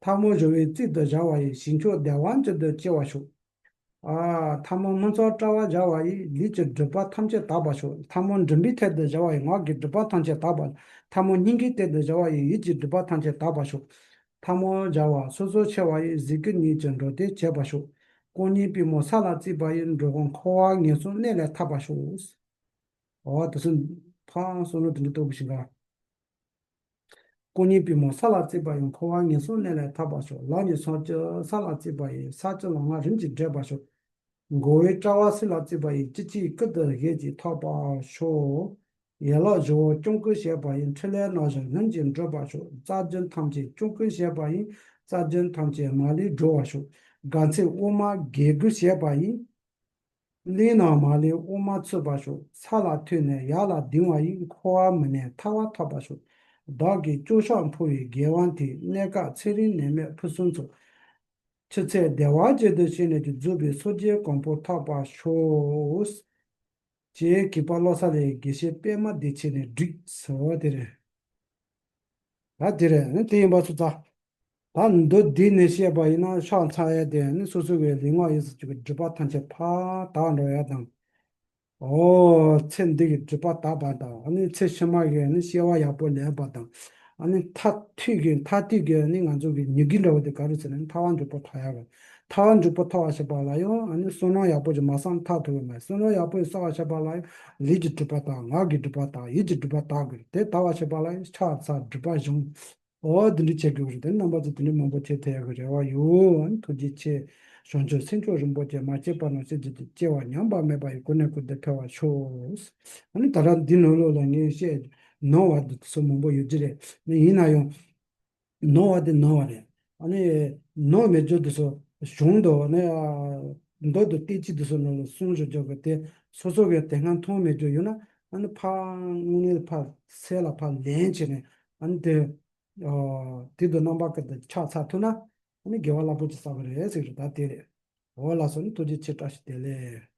ཐལ་མོ་སྦྱར་བའི་རྩིབས་དུ་སྦྱར་བ་ཡིས། ཞིང་མཆོག་བདེ་བ་ཅན་དུ་སྐྱེ་བར་ཤོག །ཨ། ཐལ་མོ་སྨིན་མཚམས་དཔྲལ་བར་སྦྱར་བ་ཡིས། ལུས་ཀྱི་སྒྲིབ་པ་ཐམས་ཅད་དག་པར་ཤོག །ཐལ་མོ་མགྲིན་པའི་ཐད་དུ་སྦྱར་བ་ཡིས། ངག་གི་སྒྲིབ་པ་ཐམས་ཅད་དག་པ། ཐལ་མོ་སྙིང་གའི་ཐད་དུ་སྦྱར་བ་ཡིས། ཡིད་ཀྱི་སྒྲིབ་པ་ཐམས་ཅད་དག་པར་ཤོག་ཐལ་མོ་སྦྱར་བ་སོ་སོར་ཕྱེ་བ་ཡིས། གཟུགས་སྐུ་གཉིས་ཀྱི་འགྲོ་དོན་བྱེད་པར་ཤོག །སྐུ་གཉིས་པུས་མོ་ས་ལ་བརྩིགས་པ་ཡིས། འགྲོ་ཀུན་འཁོར་བ་ངན་སོང་གནས་ལས་ཐར་པར་ཤོག །འོ་དེ་ཚོ་ཕར་བསམ་བློ་དེ་འདྲ་གཏོང་དགོས་ཤིང་ག་སྐུ་གཉིས་པུས་མོ་ས་ལ་བརྩིགས་པ་ཡིས། འཁོར་བ་ངན་སོང་གནས་ལས་ཐར་པར་ཤོག །ལག་གཉིས་ཕྱག་མཆོག་ས་ལ་བརྩིགས་པ་ཡིས། ས་བཅུ་ལམ་ལྔ་རིམ་གྱིས་བགྲོད་པར་ཤོག །མགོ་བོའི་དཔྲལ་བ་སྲིབ་ལ་བརྩིགས་པ་ཡིས། སྤྱི་གཅིག་ཀུན་ཏུ་བཞད་ཅིང་འཐོབ་པར་ཤོག །ཡན་ལག་བཞི་པོ་སྐྱོང་ཀུན་བྱེད་པ་ཡིས། འཕྲིན་ལས་རྣམ་བཞི་ལྷུན་གྱིས་འགྲུབ་པར་ཤོག །རྩ་རྒྱུད་ཐམས་ཅད་སྐྱོང་ཀུན་བྱེད་པ་ཡིས། རྩ་རྒྱུད་ཐམས་ཅད་མ་ལུས་སྒྲོལ་བར་ཤོག །དགའ་ཚལ་དབུ་མ་དགེ་བསྐུལ་བྱེད་པ་ཡིས། གླིང་རྣམས་མ་ལུས་དབུ་མ་འཚོད་པར་ཤོག །ས་ལ་ཐོན་ནས་ཡར་ལ་ལྡིང་བ་ཡིས། འཁོར་བ་མི་གནས་ཐར་པ་ཐོབ་པར་ཤོག །བདག་གིས་སྐྱོ་ཤས་འཕོ་བའི་དགེ་བ་འདིས། གནས་སྐབས་ཚེ་རིང་ནད་མེད་ཕུན་སུམ་ཚོགས། ཆུ་ཚོད་བདེ་བ་ཅན་དུ་ཕྱིན་ནས་ཀྱང་། རྫོགས་པའི་སངས་རྒྱས་གོ་འཕང་ཐོབ་པར་ཤོག་ཅེས་གུས་པ་བློ་གསལ་ལས་དགེ་བཤེས་པད་མ་བདེ་ཆེན་ནས་བསྒྲིགས་སོ། དེ་རེད། ད་དེ་རེད། དེ་ཡིན་པ་སོང་ཙང་། ད་མདོ་འདི་ནས་བཤད་པ་ཡིན་ན་ཕྱག་འཚལ་ཡས་དེ་ནི་སོ་སོ་གི་ལུས་ངག་ཡིད་གསུམ་གྱི་སྒྲིབ་པ་ཐམས་ཅད་ཕར་དག་འགྲོ་ཡས་དང་། འོ། ཚེ་འདི་གི་སྒྲིབ་པ་དག་པ་དང་། ཨ་ནི་ཚེ་ཕྱི་མ་གི་ནི་སྐྱེ་བ་ཡག་པོ་ལེན་པ་དང་། ཨ་ནི་མཐར་ཐུག་གི་མཐར་ཐུག་གི་ནི་ང་ཚོ་གི་མྱུ་གུ་འདྲ་བོ་དེ་ག་རེ་ཟེར་ན་ཐར་པ་མགྱོགས་པོ་ཐོབ་ཡག་གི། ཐར་པ་མགྱོགས་པོ་ཐོབ་པ་བྱེད་པ་ལ་ཡང་ཨ་ནི་བསོད་ནམས་ཡག་པོ་ཅིག་མ་བསགས་ཐར་ཐུབ་ཀྱི་མ་རེད། བསོད་ནམས་ཡག་པོ་ཅིག་བསགས་པ་བྱེད་པ་ལ་ཡང་ལུས་ཀྱི་སྒྲིབ་པ་དང་ངག་གི་སྒྲིབ་པ་དང་ཡིད་ཀྱི་སྒྲིབ་པ་དག་དགོས་རེད། དེ་དག་པ་བྱེད་པ་ལ་ཡང་ཕྱག་འཚལ་སྒྲུབ་པ་གཞུང་། འོ་འདི་འདྲ་བྱེད་དགོས་རེད། དེ་རྣམ་པ་ཚོ་དེ་འདྲ་མང་པོ་བྱེད་ཐུབ་ཡག་གི་རེ་བ་ཡོད། ཐུགས་རྗེ་ཆེ། བྱང་ཆུབ་སེམས་མཆོག་རིན་པོ་ཆེ། མ་སྐྱེས་པ་རྣམས་སྐྱེ་གྱུར་ཅིག་སྐྱེ་བ་ཉམས་པ་མེད་པ་ཡི། གོང་ནས་གོང་དུ་འཕེལ་བར་ཤོག་ཨ་ནི་ད་རང་འདི་ནང་ལོགས་ལ་ངས་བཤད་ནོར་བ་འདི་ཚོ་མང་པོ་ཡོད་ཀྱི་རེད། ཡིན་ན་ཡང་། ནོར་བ་དེ་ནོར་བ་རེད། ཨ་ནི་ནོར་མེད་རྒྱུ་དེ་ཚོ་གཞུང་དུ་ནི་མདོ་དང་བསྟན་བཅོས་དེ་ཚོ་ནང་ལ་གསུངས་བཞག་རྒྱུ་གི་དེ་སོ་སོ་གི་དེ་སྔ་མཐོང་མེད་རྒྱུ་ཡོད་ན་ཨ་ནི་ཕར་དངོས་གནས་ཕར་གསལ་ལ་ཕར་ལེན་བྱས་ནས་ཨ་ནི་དེ་དེ་དུ་རྣམ་པ་ཀུན་ཏུ་ཕྱག་འཚལ་ཐུབ་ན་ཨ་ནི་དགེ་བ་རླབས་པོ་ཆེ་བསགས་ཀྱི་རེད་ཟེར་གྱི་རེད། ད་དེ་རེད། འོ་ལགས་སོ། ཨ་ནི་ཐུགས་རྗེ་ཆེ། བཀྲ་ཤིས་བདེ་ལེགས།